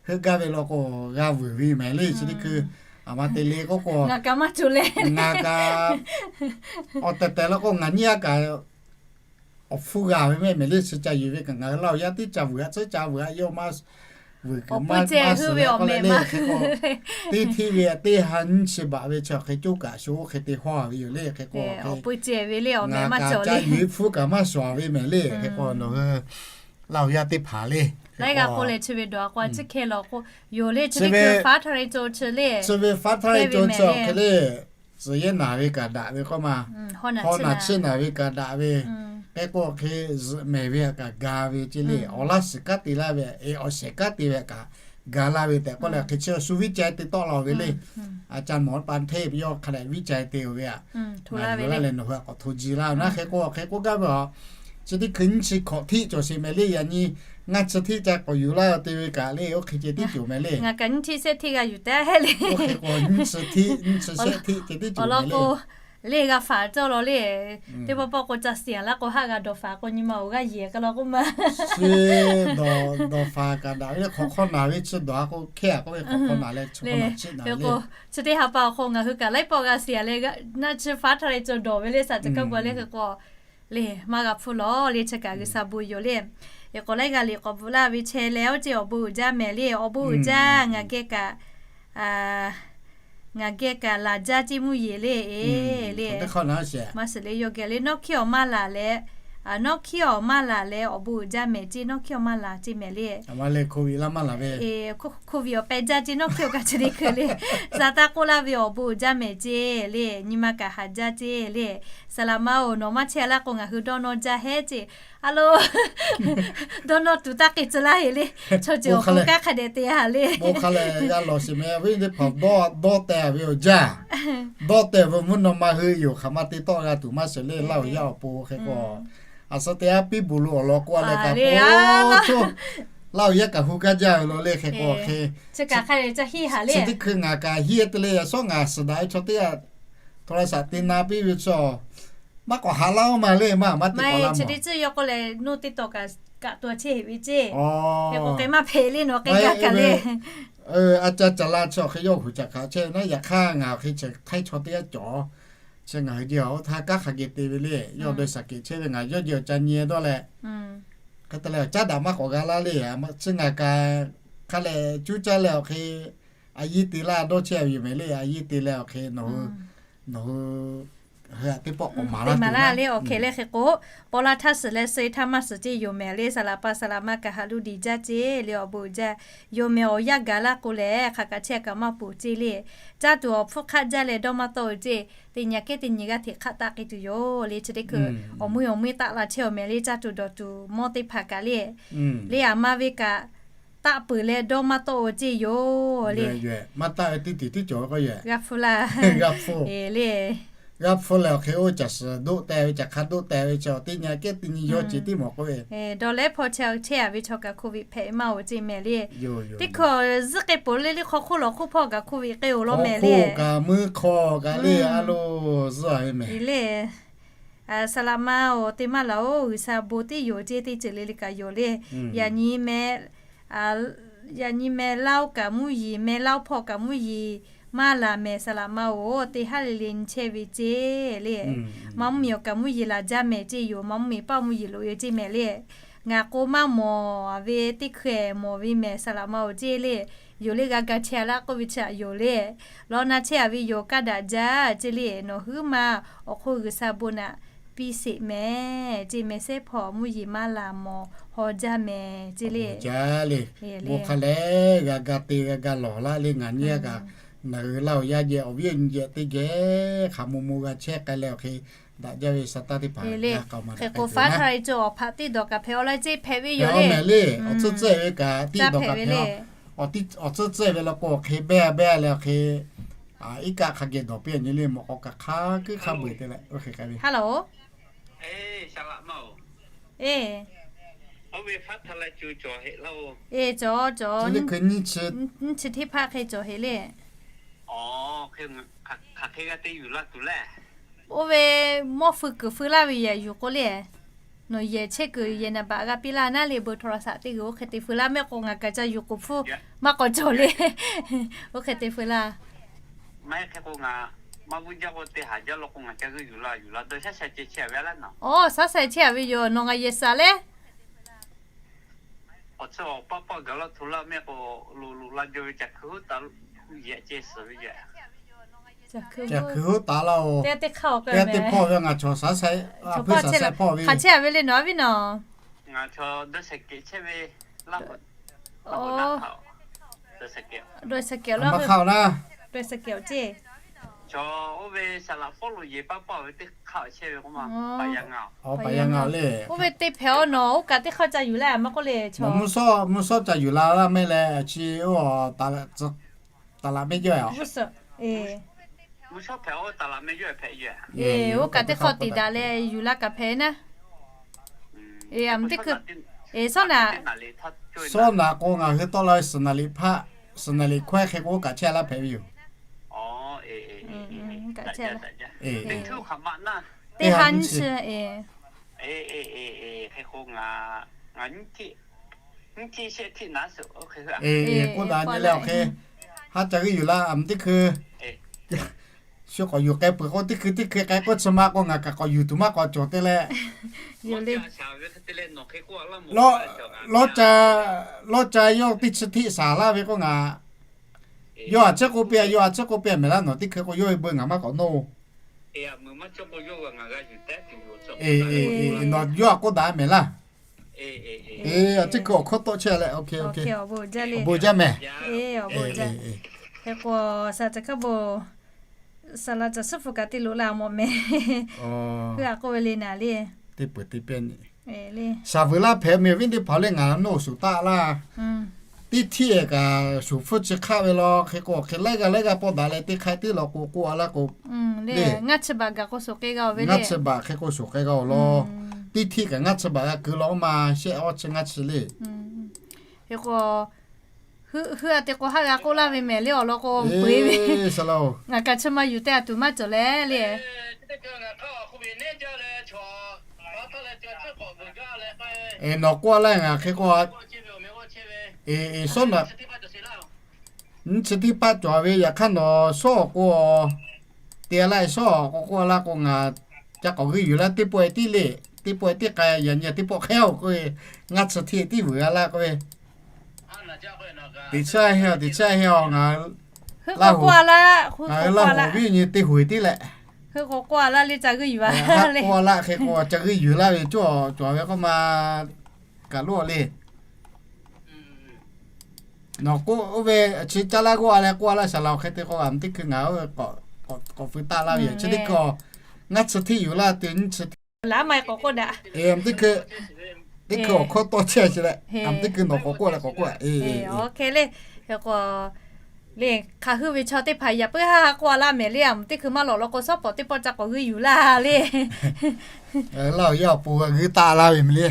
heuˆ gaˇ ve law k'o g'a vuiˬ ve mehˍ le. Chi teˇ hkui aˬ ma te le k'oˆ k'o, ngaˬ kaꞈ awˬ tehˬ tehˬ law k'o ngaˬ nyiˇ g'aˇ kaꞈ awˬ hpfuhˇ g'a ve mehˍ mehˍ le. Chi ca yuˬ ve kaꞈ ngaˬ hui Laˇ huˍ yaˇ teˇ ca vuiˬ a tcuhˉ ca vuiˬ a, yawˇ maˇ vuiˬ kuiˬ maˇ suhˍ leh k'oˆ leh le. Hk'e k'o teˇ htiˆ ve teˇ ha nyiˇ chi baꞈ ve chi awˬ hk'e coˇ kaꞈ sho oˇ hk'e te hawˇ ve yoˬ le. Hk'e k'o ngaˬ kaꞈ ca yuˬ ve hpfuhˇ kaꞈ maˇ suhˍ ve mehˍ le. Hk'e k'o nawˬ hui Laˇ huˍ yaˇ teˇ hpaˍ le, laiˉ g'a k'oˆ leh chi ve dawˬ a k'o a ciˉ hkeh law k'o yoˬ le. Chi ve ฟ้าทะลายโจร chi le, chi ve ฟ้าทะลายโจร chi awˬ hk'e le, tcuh yehˇ naˬ ve kaꞈ daꞈ ve k'oˆ ma, haw naˬ chiˇ naˬ ve kaꞈ daꞈ ve, hk'e k'o hk'e zuhꞈ mehˍ ve kaꞈ ga ve ceˇ le. Awˬ laˇ shiˍ kanˉ te laˇ ve, awˬ shehˍ kanˉ te ve kaꞈ ga laˇ ve tehꞈ k'oˆ leh hk'e chi shu viˉ ca te tawˆ la ve le. A ca mawˬ pa hteˇ yawˇ hk'a dehꞈ viˉ ca te ve a, ngaˬ yuˬ laˇ leh nawˬ hui a k'awꞈ hto ji laˇ naˉ. Hk'e k'o hk'e k'oˆ gaˇ ve a, chi teˇ hkui nyiˇ chi hkawꞈ htiˆ cawˬ sheˍ mehˍ le. Yaꞈ nyi ngaˇ chi htiˆ ca k'awꞈ yuˬ laˇ te ve kaꞈ le, oˇ hk'e ceh tiˉ cawˬ mehˍ le. Ngaˬ kaꞈ nyiˇ htiˆ shehˆ htiˆ g'a yuˬ taˉ heˆ le. Oˇ hk'e k'o nyiˇ chi htiˆ, nyiˇ chi shehˆ htiˆ ceh tiˉ cawˬ mehˍ le. Le g'a faˍ cawˇ law le. Teˇ pawˆ pawˆ k'o ca siˍ laˇ k'o haˆ g'a dawˬ faˍ k'o nyi ma awˬ g'aˇ yeˬ k'ai law k'oˆ ma. Chi dawˬ, dawˬ faˍ kaꞈ daꞈ ve le. Hk'awꞈ hk'awˇ naˬ ve chi dawˬ a k'o hkehˇ a k'oˆ ve hk'awꞈ hk'awˇ naˬ leh chi k'o naˬ chiˇ naˬ le. Chi teˇ ha pa awˬ hk'aw ngaˬ hui kaꞈ laiˉ pawˆ g'a siˍ a le, naˆ chi ฟ้าทะลายโจร dawˬ ve le, saˍ chi kaˇ gu a le. Hk'e k'o le maˇ g'a hpfuhˇ lawˬ le, chi kaꞈ G'uiˬsha bon yoˬ le. Eˬ k'awꞈ laiˉ g'a liꞈ k'awꞈ bvuhꞈ laˇ ve chehˇ leh oˇ ceh awˬ bon uiˍ jaˇ mehˍ le. Awˬ bon uiˍ jaˇ ngaˬ geh kaꞈ ngaˬ geh kaꞈ laˬ jaˇ ceˇ mvuhˇ yeˬ le. E le, maˇ shiˍ le yawˇ geh le nawˇ hkiˇ awˬ maˇ laˬ leh, nawˇ hkiˇ awˬ maˇ laˬ leh awˬ bon uiˍ jaˇ mehˍ ceˇ, nawˇ hkiˇ awˬ maˇ laˬ ceˇ mehˍ le. Covid awˬ pehˇ jaˇ ceˇ, nawˇ hkiˇ awˬ kaꞈ chi teˇ hkui le. Saˍtanˍ k'oˆ laˇ ve awˬ bon uiˍ jaˇ mehˍ ceˇ le, nyi ma kaꞈ haˍ jaˇ ceˇ le. Saˍ laꞈ ma oˬ, nawˬ maˇ chehˇ a laˇ k'o ngaˬ hui dawˇ nawˇ jaˇ heˉ ceˇ. A lo, dawˇ nawˇ tuˬ taˇ k'e tcuh laˇ heˍ le. Chaw ceuˬ awˬ hk'oˆ kanˉ hk'a dehꞈ te a le. Bon hk'a lehˬ g'a lawˬ sheˍ mehˍ ve teˇ hpaˍ dawˇ teh ve awˬ jaˇ. Dawˇ teh ve mvuhˇ naw ma hui yoˬ hk'aˬ ma te tawˆ g'a tuˬ maˇ shiˍ le. Laˇ huˍ yaˇ awˬ pon hk'e k'o, a suh te a piˇ bon lo awˬ lawn k'oˆ a leh kaꞈ, Laˇ huˍ yaˇ kaꞈ hu kaˇ jaˇ ve law le. Hk'e k'o hk'e, chi teˇ hkui ngaˬ kaꞈ hiˉ te le. Yaꞈ shawˉ ngaˬ suhˍ daꞈ ve chaw teˇ g'aˇ โทรศัพท์ te na piˇ ve chaw maˇ k'awꞈ haꞈ laˇ oˇ ma le. Maˇ maˇ te k'awꞈ laˇ maˇ chi teˇ ceuˬ yawˇ k'oˆ leh nuˇ teˇ tawˍ kaꞈ kaꞈ taw chehˇ heˍ ve ceˇ. Hk'e k'o k'e maˇ hpehꞈ le nawˬ k'e gaˇ kaꞈ le. A ca caˍ la chi awˬ hk'e yawˇ huˍ caꞈ hk'aˬ chehˇ naˉ. Yaꞈ hk'aˇ ngaˬ awˬ hk'e chi htaiˇ chaw teˇ g'aˇ cawˬ, chi ngaˬ hui jeh awˬ oˇ htaˇ kanˉ hk'a geh te ve le. Yawˇ dawˇ shaˍ kehˬ chehˇ ve ngaˬ yawˇ jeh awˬ ca nyi dawˇ leh, hk'e te leh awˬ caˉ daꞈ maˇ k'awꞈ g'a laˇ le. Chi ngaˬ kaꞈ hk'a lehˬ cuˇ caˇ leh awˬ hk'e a yiˇ te laˇ dawˇ chehˇ ve yoˬ mehˍ le. A yiˇ te leh awˬ hk'e nawˬ hui, nawˬ hui hui a teˇ pawˆ k'awꞈ maˍ laˇ te maˍ laˇ le. Awˬ hk'e le hk'e k'o, paw laˇ htaˇ suhˍ leh suh e htaˇ maˇ suhˍ ceˇ yoˬ mehˍ le. Saˍ laꞈ pa saˍ laꞈ ma kaꞈ haꞈ luˇ diˬ jaˇ ceˇ le. Awˬ bon uiˍ jaˇ, yoˬ mehˍ awˬ yaˇ gaˬ laˇ k'o lehˬ hk'aˬ kaꞈ chehˇ kaꞈ maˇ poˬ ceˇ le. Caˇ tuˬ awˬ hpfuhˇ hk'aˆ jaˇ leh dawˇ maˇ tawˆ ve ceˇ. Teˇ nyi kehˉ teˇ nyi g'aˇ hteꞈ hk'aˆ taˆ k'ai tuˬ yoˬ le. Chi teˇ hkui awˬ mui awˬ mui taˆ la chehˇ awˬ mehˍ le. Caˇ tuˬ dawˬ tuˬ mawˇ teˇ hpaˍ kaꞈ le, le aˬ ma ve kaꞈ taˆ peuˬ leh dawˇ maˇ tawˆ-o ceˇ yoˬ le. G'a hpu laˇ. G'a hpu lehˬ awˬ hk'e oˇ caˬ suhˍ doˆ teh ve, caˬ hk'a doˆ teh ve chi awˬ teˇ nyi kehˉ teˇ nyi yawˇ ceh tiˉ mawˬ k'oˆ ve. Dawˇ lehˉ hpawˇ chehˇ a ve chaw kaꞈ hk'oˆ ve hpehꞈ maˇ-oˬ ceˇ mehˍ le. Teˇ hkawˇ zuhˆ k'e poˬ le le hk'aw hk'oˆ lawˬ hk'oˆ hpawˇ kaꞈ hk'oˆ ve k'e-o law mehˍ le. Kaꞈ muiˇ hk'aw kaꞈ le a lo zuhˆ a ve mehˍ le. Saˍ laꞈ ma-oˬ, teˇ maˇ laˬ-oˬ, G'uiˬsha bon tiˉ yoˬ ceˇ, teˇ ceuˬ le le kaꞈ yoˬ le. Yaꞈ nyi meh, yaꞈ nyi meh laˇ-oˬ kaꞈ mvuhˇ yeˬ, meh laˇ-oˬ hpawˇ kaꞈ mvuhˇ yeˬ maˇ laˬ mehˍ. Saˍ laꞈ ma-oˬ, teˇ haˉ le le nyi chehˇ ve ceˇ le. Maˇ mvuhˇ miˬ awˬ kaꞈ mvuhˇ yeˬ laˬ jaˇ mehˍ ceˇ yoˬ. Maˇ mvuhˇ miˬ paˇ mvuhˇ yeˬ loꞈ-e ceˇ mehˍ le. Ngaˬ k'o maˇ mawˬ ve teˇ hkeh mawˬ ve mehˍ. Saˍ laꞈ ma-oˬ ceˇ le. Yoˬ le, g'a ga chehˇ a laˇ k'oˆ ve chi htaꞈ yoˬ le. Lawˇ na chehˇ a ve yoˬ, kaˇ daꞈ jaˇ ceˇ le. Nawˬ huiˉ ma awˬ hk'oˆ G'uiˬsha bon naꞈ piˇ sheˍ mehˍ ceˇ, meh sehˉ hpawˇ mvuhˇ yeˬ maˇ laˬ mawˬ haw jaˇ mehˍ ceˇ le. Bon hk'a lehˬ g'a ga te g'a ga lawˬ laˇ le. Ngaˬ nyi a kaꞈ, ngaˬ hui Laˇ huˍ yaˇ jehˬ awˬ viˉ awˬ nyi jehˬ teˇ geh hk'aˬ mo mo g'a chehˇ k'ai leh awˬ hk'e daꞈ jaˇ ve sa taˇ teˇ hpaˍ hk'e k'o faˉ hk'a e cawˬ awˬ hpaꞈ teˇ dawˬ kaꞈ hpehꞈ-aw laˇ ceˇ hpehꞈ ve yoˬ le. Awˬ tcuhˇ tcuhˇ ve kaꞈ tiˉ dawˬ kaꞈ hpehꞈ-a. Awˬ tcuhˇ tcuhˇ ve law k'o awˬ hk'e behˇ a behˇ leh awˬ hk'e iˉ kaˆ hk'a geh dawˬ piˇ a nyi le. Mawꞈ k'aw kaꞈ hk'a kuiˉ hk'a beuˬ te leh oˇ hk'e k'ai ve. Hello. Eˬ, eˬ, cawˬ cawˬ, nyiˇ chi teˇ hpaˇ hk'e cawˬ heˍ le. Oˇ ve mawˇ feu kuiˬ feu laˇ ve yehˬ yuˬ k'o le. Nawˬ yehˬ chehˇ kuiˬ yehˬ naˍ baꞈ g'a piˇ laˇ naˉ le, เบอร์โทรศัพท์ teˇ g'uiˬ oˇ hk'e te feu laˇ mehˆ k'o ngaˬ kaꞈ ca yuˬ k'oˍ hpfuhˇ maˇ k'awꞈ cawˬ le. Oˇ hk'e te feu laˇ. Maˇ heˆ hk'e k'o ngaˬ maˇ vuiˇ jaˇ k'o teˇ haˍ jaˇ law k'o ngaˬ ca g'uiˇ yuˬ la yuˬ la dawˇ shaˉ shaˉ ceh chehˇ a ve a laˇ nawˬ. Oˇ, shaˉ shaˉ chehˇ a ve yoˬ. Nawˬ ngaˬ yehˬ saˍ le. Awˬ tcuhˇ awˬ paˇ paˇ gaˬ laˇ hto laˇ mehˆ k'o, loꞈ loꞈ la jaw ve caˬ hkui hoˉ taˍ, yehˬ ceh suhˍ ve yehˬ. Caˬ hkui hoˉ taˍ laˇ-oˬ. Teˇ hpawˇ ve ngaˬ chaw shaˉ shaˉ, a hpeuˇ shaˉ shaˉ hpawˇ ve. Hk'aˬ chehˇ a ve le nawˬ a viˉ nawˬ. Ngaˬ chaw dawˇ shaˍ kehˬ chehˇ ve laˇ. Dawˇ shaˍ kehˬ maˇ hk'aˇ-oˬ na. Chaw oˇ ve saˍ laꞈ fawˉ lo yehˬ paˇ paˇ ve teˇ hk'aˇ chehˇ ve k'o ma, paˍ yaˇ ngaˬ le. Oˇ ve te hpehꞈ-aw nawˬ oˇ kaꞈ teˇ hk'aˇ ca yuˬ laˇ maˇ k'oˆ le chaw. Mvuhˇ shawˉ, mvuhˇ shawˉ ca yuˬ la laˇ mehˆ leh chi oˇ taˍ laꞈ mehˆ jaˇ. Oˇ kaꞈ teˇ hk'aˇ te daꞈ leh yuˬ laˇ kaꞈ hpehꞈ naˉ. Eˬ, a mvuhˇ teˇ hkui, eˬ, shawˉ naꞈ, shawˉ naꞈ k'o ngaˬ hui tawˆ la ve suhˍ naˍ liꞈ hpaˆ, suhˍ naˍ liꞈ hkawehˇ hk'e k'o oˇ kaꞈ chehˇ laˇ hpehꞈ ve yoˬ. Teˇ ha nyiˇ chi, eˬ, k'oˆ daꞈ nyi leh awˬ hk'e, haˉ ca g'uiˇ yuˬ la a mvuhˇ teˇ hkui. Shu k'awꞈ yuˬ k'ai peuˬ k'o teˇ hkui teˇ hkui k'ai k'oˆ chi ma k'o ngaˬ kaꞈ k'awꞈ yuˬ tuˬ maˇ k'awꞈ cawˬ te leh. Lawˇ ca, lawˇ ca yawˇ teˇ chi hteˆ shaˍ laˇ ve k'o ngaˬ, yawˇ a ciˉ k'oˆ piˇ a, yawˇ a ciˉ k'oˆ piˇ a mehˍ laˇ. Nawˬ teˇ hkui k'o yawˇ ve beu ngaˬ maˇ k'awꞈ nawˇ-oˬ. Nawˬ yawˇ a k'oˆ daꞈ mehˍ laˇ. Eˬ, a ciˉ hkui awˬ hkawˇ tawˆ chehˇ leh, awˬ bon jaˇ mehˍ. Hk'e k'o, saˍ laꞈ caˬ suhˉ hpu kaꞈ te loꞈ la mawˬ mehˍ. Hui a k'oˆ ve le naˍ le. Teˇ peuˬ teˇ pehˇ nyi. Shaˍ vuiˬ laˇ hpehꞈ mehˍ viˉ teˇ hpaˍ le ngaˬ nawˇ shuˍ taˆ laˇ. Teˇ hteˇ kaꞈ shuˍ hpfuhˇ chi hk'aˆ ve law hk'e k'o, hk'e laiˉ g'aˇ laiˉ g'aˇ pawˆ daꞈ leh teˇ hk'aˇ teˇ law k'o k'oˆ a laˇ k'o, ngaˇ chi baꞈ gaˬ k'o shuˍ k'ai g'a-oˬ ve le. Ngaˇ chi baꞈ hk'e k'o shuˍ k'ai g'a-oˬ law. Teˇ hteˇ kaꞈ ngaˇ chi baꞈ g'a keu law oˇ ma shehˆ awˇ chi ngaˇ chi le. Hk'e k'o, hui a te k'o haˉ g'a k'oˆ laˇ ve mehˍ le awˬ lawn k'o, peuˬ ve. Ngaˬ kaꞈ chi ma yuˬ te a tuˬ maˇ cawˬ leh le. Nawˬ k'oˆ laˇ ngaˬ hk'e k'o, eˬ, eˬ, nyiˇ chi teˇ hpaˆ cawˬ ve yaꞈ hk'aˇ nawˬ shawˉ k'o, te laˇ shawˉ k'o k'oˆ laˇ k'o ngaˬ ca k'awꞈ g'uiˇ yuˬ laˇ teˇ pawˆ e tiˉ le, teˇ pawˆ e tiˉ k'ai yaꞈ nyi teˇ pawˆ hk'e-oˬ k'oˆ ve, ngaˇ chi hteˇ tiˉ vuiˬ g'a laˇ k'oˆ ve. Teꞈ chiˇ a heˆ-oˬ, teꞈ chiˇ a heˆ-oˬ, ngaˬ hui Laˇ huˍ, ngaˬ hui Laˇ huˍ viˉ nyi teˇ huiˬ tiˉ leh. K'oˆ laˇ hk'e k'o ca g'uiˇ yuˬ laˇ ve cawˬ cawˬ ve k'oˆ ma kaꞈ loˇ le. Nawˬ k'oˆ oˇ ve chi caˇ laˇ g'oˇ a leh k'oˆ a laˇ shaˍ laꞈ awˬ hk'e te k'o a mvuhˇ teˇ hkui ngaˬ k'awꞈ feu taˆ laˇ ve yoˬ. Chi teˇ hkui ngaˇ chi hteˇ yuˬ laˇ te nyiˇ chi hteˇ. Laꞈ maˇ k'awꞈ k'oˆ daꞈ. Teˇ hkui Teˇ hkui awˬ hkawˇ tawˇ chehˇ chi leh, a, teˇ hkui nawˬ k'awꞈ k'oˆ leh k'awꞈ k'oˆ a. Oˇ hk'e le. Hk'e k'o, le, hk'aˬ hui ve chaw teˇ hpaˍ yaꞈ puiˉ haˉ k'oˆ a laˇ mehˍ le. A, teˇ hkui maˇ lawꞈ law k'o, shawˉ pawˍ teˇ pawˆ ca k'awꞈ g'uiˇ yuˬ laˇ le. Laˇ huˍ yaˇ awˬ pon g'a g'uiˇ taˆ laˇ ve mehˍ le.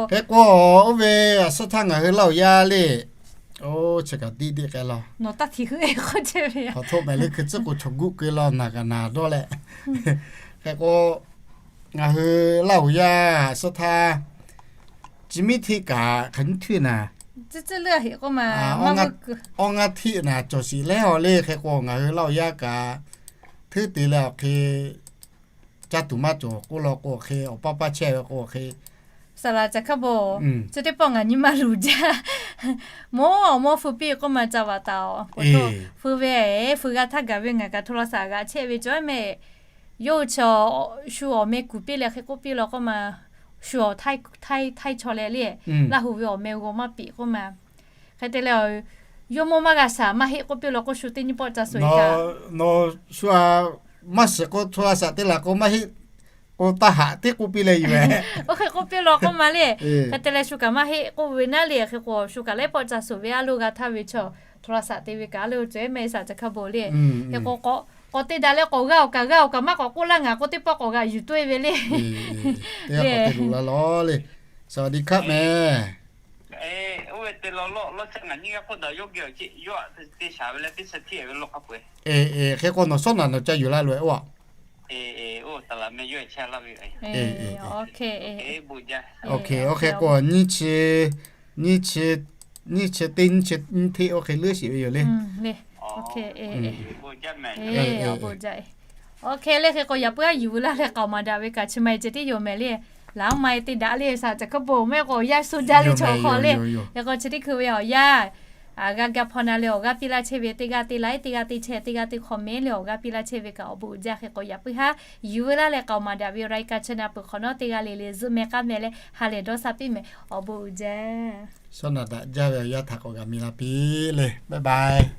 Hk'e k'o, oˇ ve a suhˉ htaˇ ngaˬ hui Laˇ huˍ yaˇ le. Oˇ, chi kaꞈ tiˇ tiˇ k'ai law. Nawˬ taˇ htiꞈ hui e k'oˆ chehˇ ve. Hk'aw htoˆ mehˍ le, hkui tcuhˉ k'o chaw guˆ keu law naˬ kaꞈ naˬ dawˇ leh. Hk'e k'o, ngaˬ hui Laˇ huˍ yaˇ a suhˉ htaˇ chi miˉ htiˆ kaꞈ hk'aˬ nyiˇ htiˆ naˍ, awˬ ngaˇ htiˆ naˍ cawˬ shiˍ leh haw le. Hk'e k'o, ngaˬ hui Laˇ huˍ yaˇ kaꞈ hteˇ te leh awˬ hk'e caˇ tuˬ maˇ cawˬ k'oˆ law k'o, awˬ hk'e awˬ paˇ paˇ chehˇ ve k'o, awˬ hk'e saˍ laˍ ca hk'a bo, chi teˇ pawˆ ngaˬ nyi ma luˬ jaˇ. Mawˇ awˬ mawˇ hpu piˇ k'oˆ ma ca vaꞈ taˍ-oꞈ. Hpu ve, hpu g'a htaˇ gaˬ ve ngaˬ kaꞈ โทรศัพท์ g'a chehˇ ve cawˬ mehˍ. Yawˇ hui chi shu awˬ meh kuˬ piˇ leh hk'e k'oˆ piˇ law k'oˆ ma, shu awˬ htaiˇ htaiˇ chaw leh le, Laˇ huˍ ve awˬ meh g'aw maˇ piˍ k'oˆ ma. Hk'e te leh, yawˇ mawˇ maˇ g'a shaˍ maˇ heˆ k'oˆ piˇ law k'o, shu teˇ nyiˇ pawˆ ca suh-e kaꞈ, nawˬ shu a maˇ shiˍ k'o โทรศัพท์ te laˬ k'o maˇ heˆ k'o, taˇ haꞈ teˇ k'oˆ piˇ leh yoˬ. Oˇ hk'e k'oˆ piˇ law k'oˆ ma le. Hk'e te leh shu kaꞈ maˇ heˆ k'oˆ ve naˉ le. Hk'e k'o, shu kaꞈ laiˉ pawˆ ca suh ve a lo g'a htaˇ ve chaw โทรศัพท์ te ve kaꞈ a lo cawˬ e mehˍ saˍ ca hk'a bo le. Hk'e k'o, k'awꞈ te daꞈ leh k'awꞈ g'a awˬ kaꞈ g'a awˬ kaꞈ maˇ k'awꞈ k'oˆ laˇ ngaˬ k'o, teˇ pawˆ k'awꞈ g'a yuˬ toˇ e ve le. Te laˬ law le. Saˍ laˍ mehˍ. Oˇ ve te law law, law ca ngaˬ nyiˇ g'aˇ k'oˆ daꞈ yawˇ geh awˬ ceˇ, yawˇ aꞈ te shaˍ ve leh teˇ chi htiˇ ve law hk'a peu-eˬ. Hk'e k'o, nawˬ sawˉ naˬ nawˬ ca yuˬ la loꞈ-e oˇ a. Oˇ, oˇ hk'e k'o, nyiˇ chi, nyiˇ chi teˇ nyiˇ chi nyiˇ htiˆ oˇ hk'e leuˉ sheˍ ve yoˬ le. Oˇ hk'e le. Hk'e k'o, yaꞈ puiˉ a yuˬ laˇ leh k'aoˍ maˍ daꞈ ve kaꞈ chi ma e ceh tiˉ yoˬ mehˍ le. Laˬ ma e te daꞈ le saˍ ca hk'a bo mehˍ k'o, yaˇ shu jaˇ le chaw hk'aw le. Hk'e k'o, chi teˇ hkui ve awˬ yanˇ g'a ga hpaw na leh awˬ g'aˇ piˇ laˇ chehˇ ve, teˇ g'aˇ te like, teˇ g'aˇ te share, teˇ g'aˇ te comment leh awˬ g'aˇ piˇ laˇ chehˇ ve kaꞈ awˬ bon uiˍ jaˇ. Hk'e k'o, yaꞈ puiˉ haˉ yuˬ laˇ leh k'aoˍ maˍ daꞈ ve awˬ รายการ channel peuˬ hk'awꞈ nawˉ teˇ g'aˇ le le zuhˆ meh k'aˉ meh leh ha lehˬ dawˇ sha piˇ meh, awˬ bon uiˍ jaˇ. Sawˉ naˬ daꞈ jaˇ ve awˬ yanˇ htaꞈ k'awꞈ g'a mi la piˇ le. Bye bye.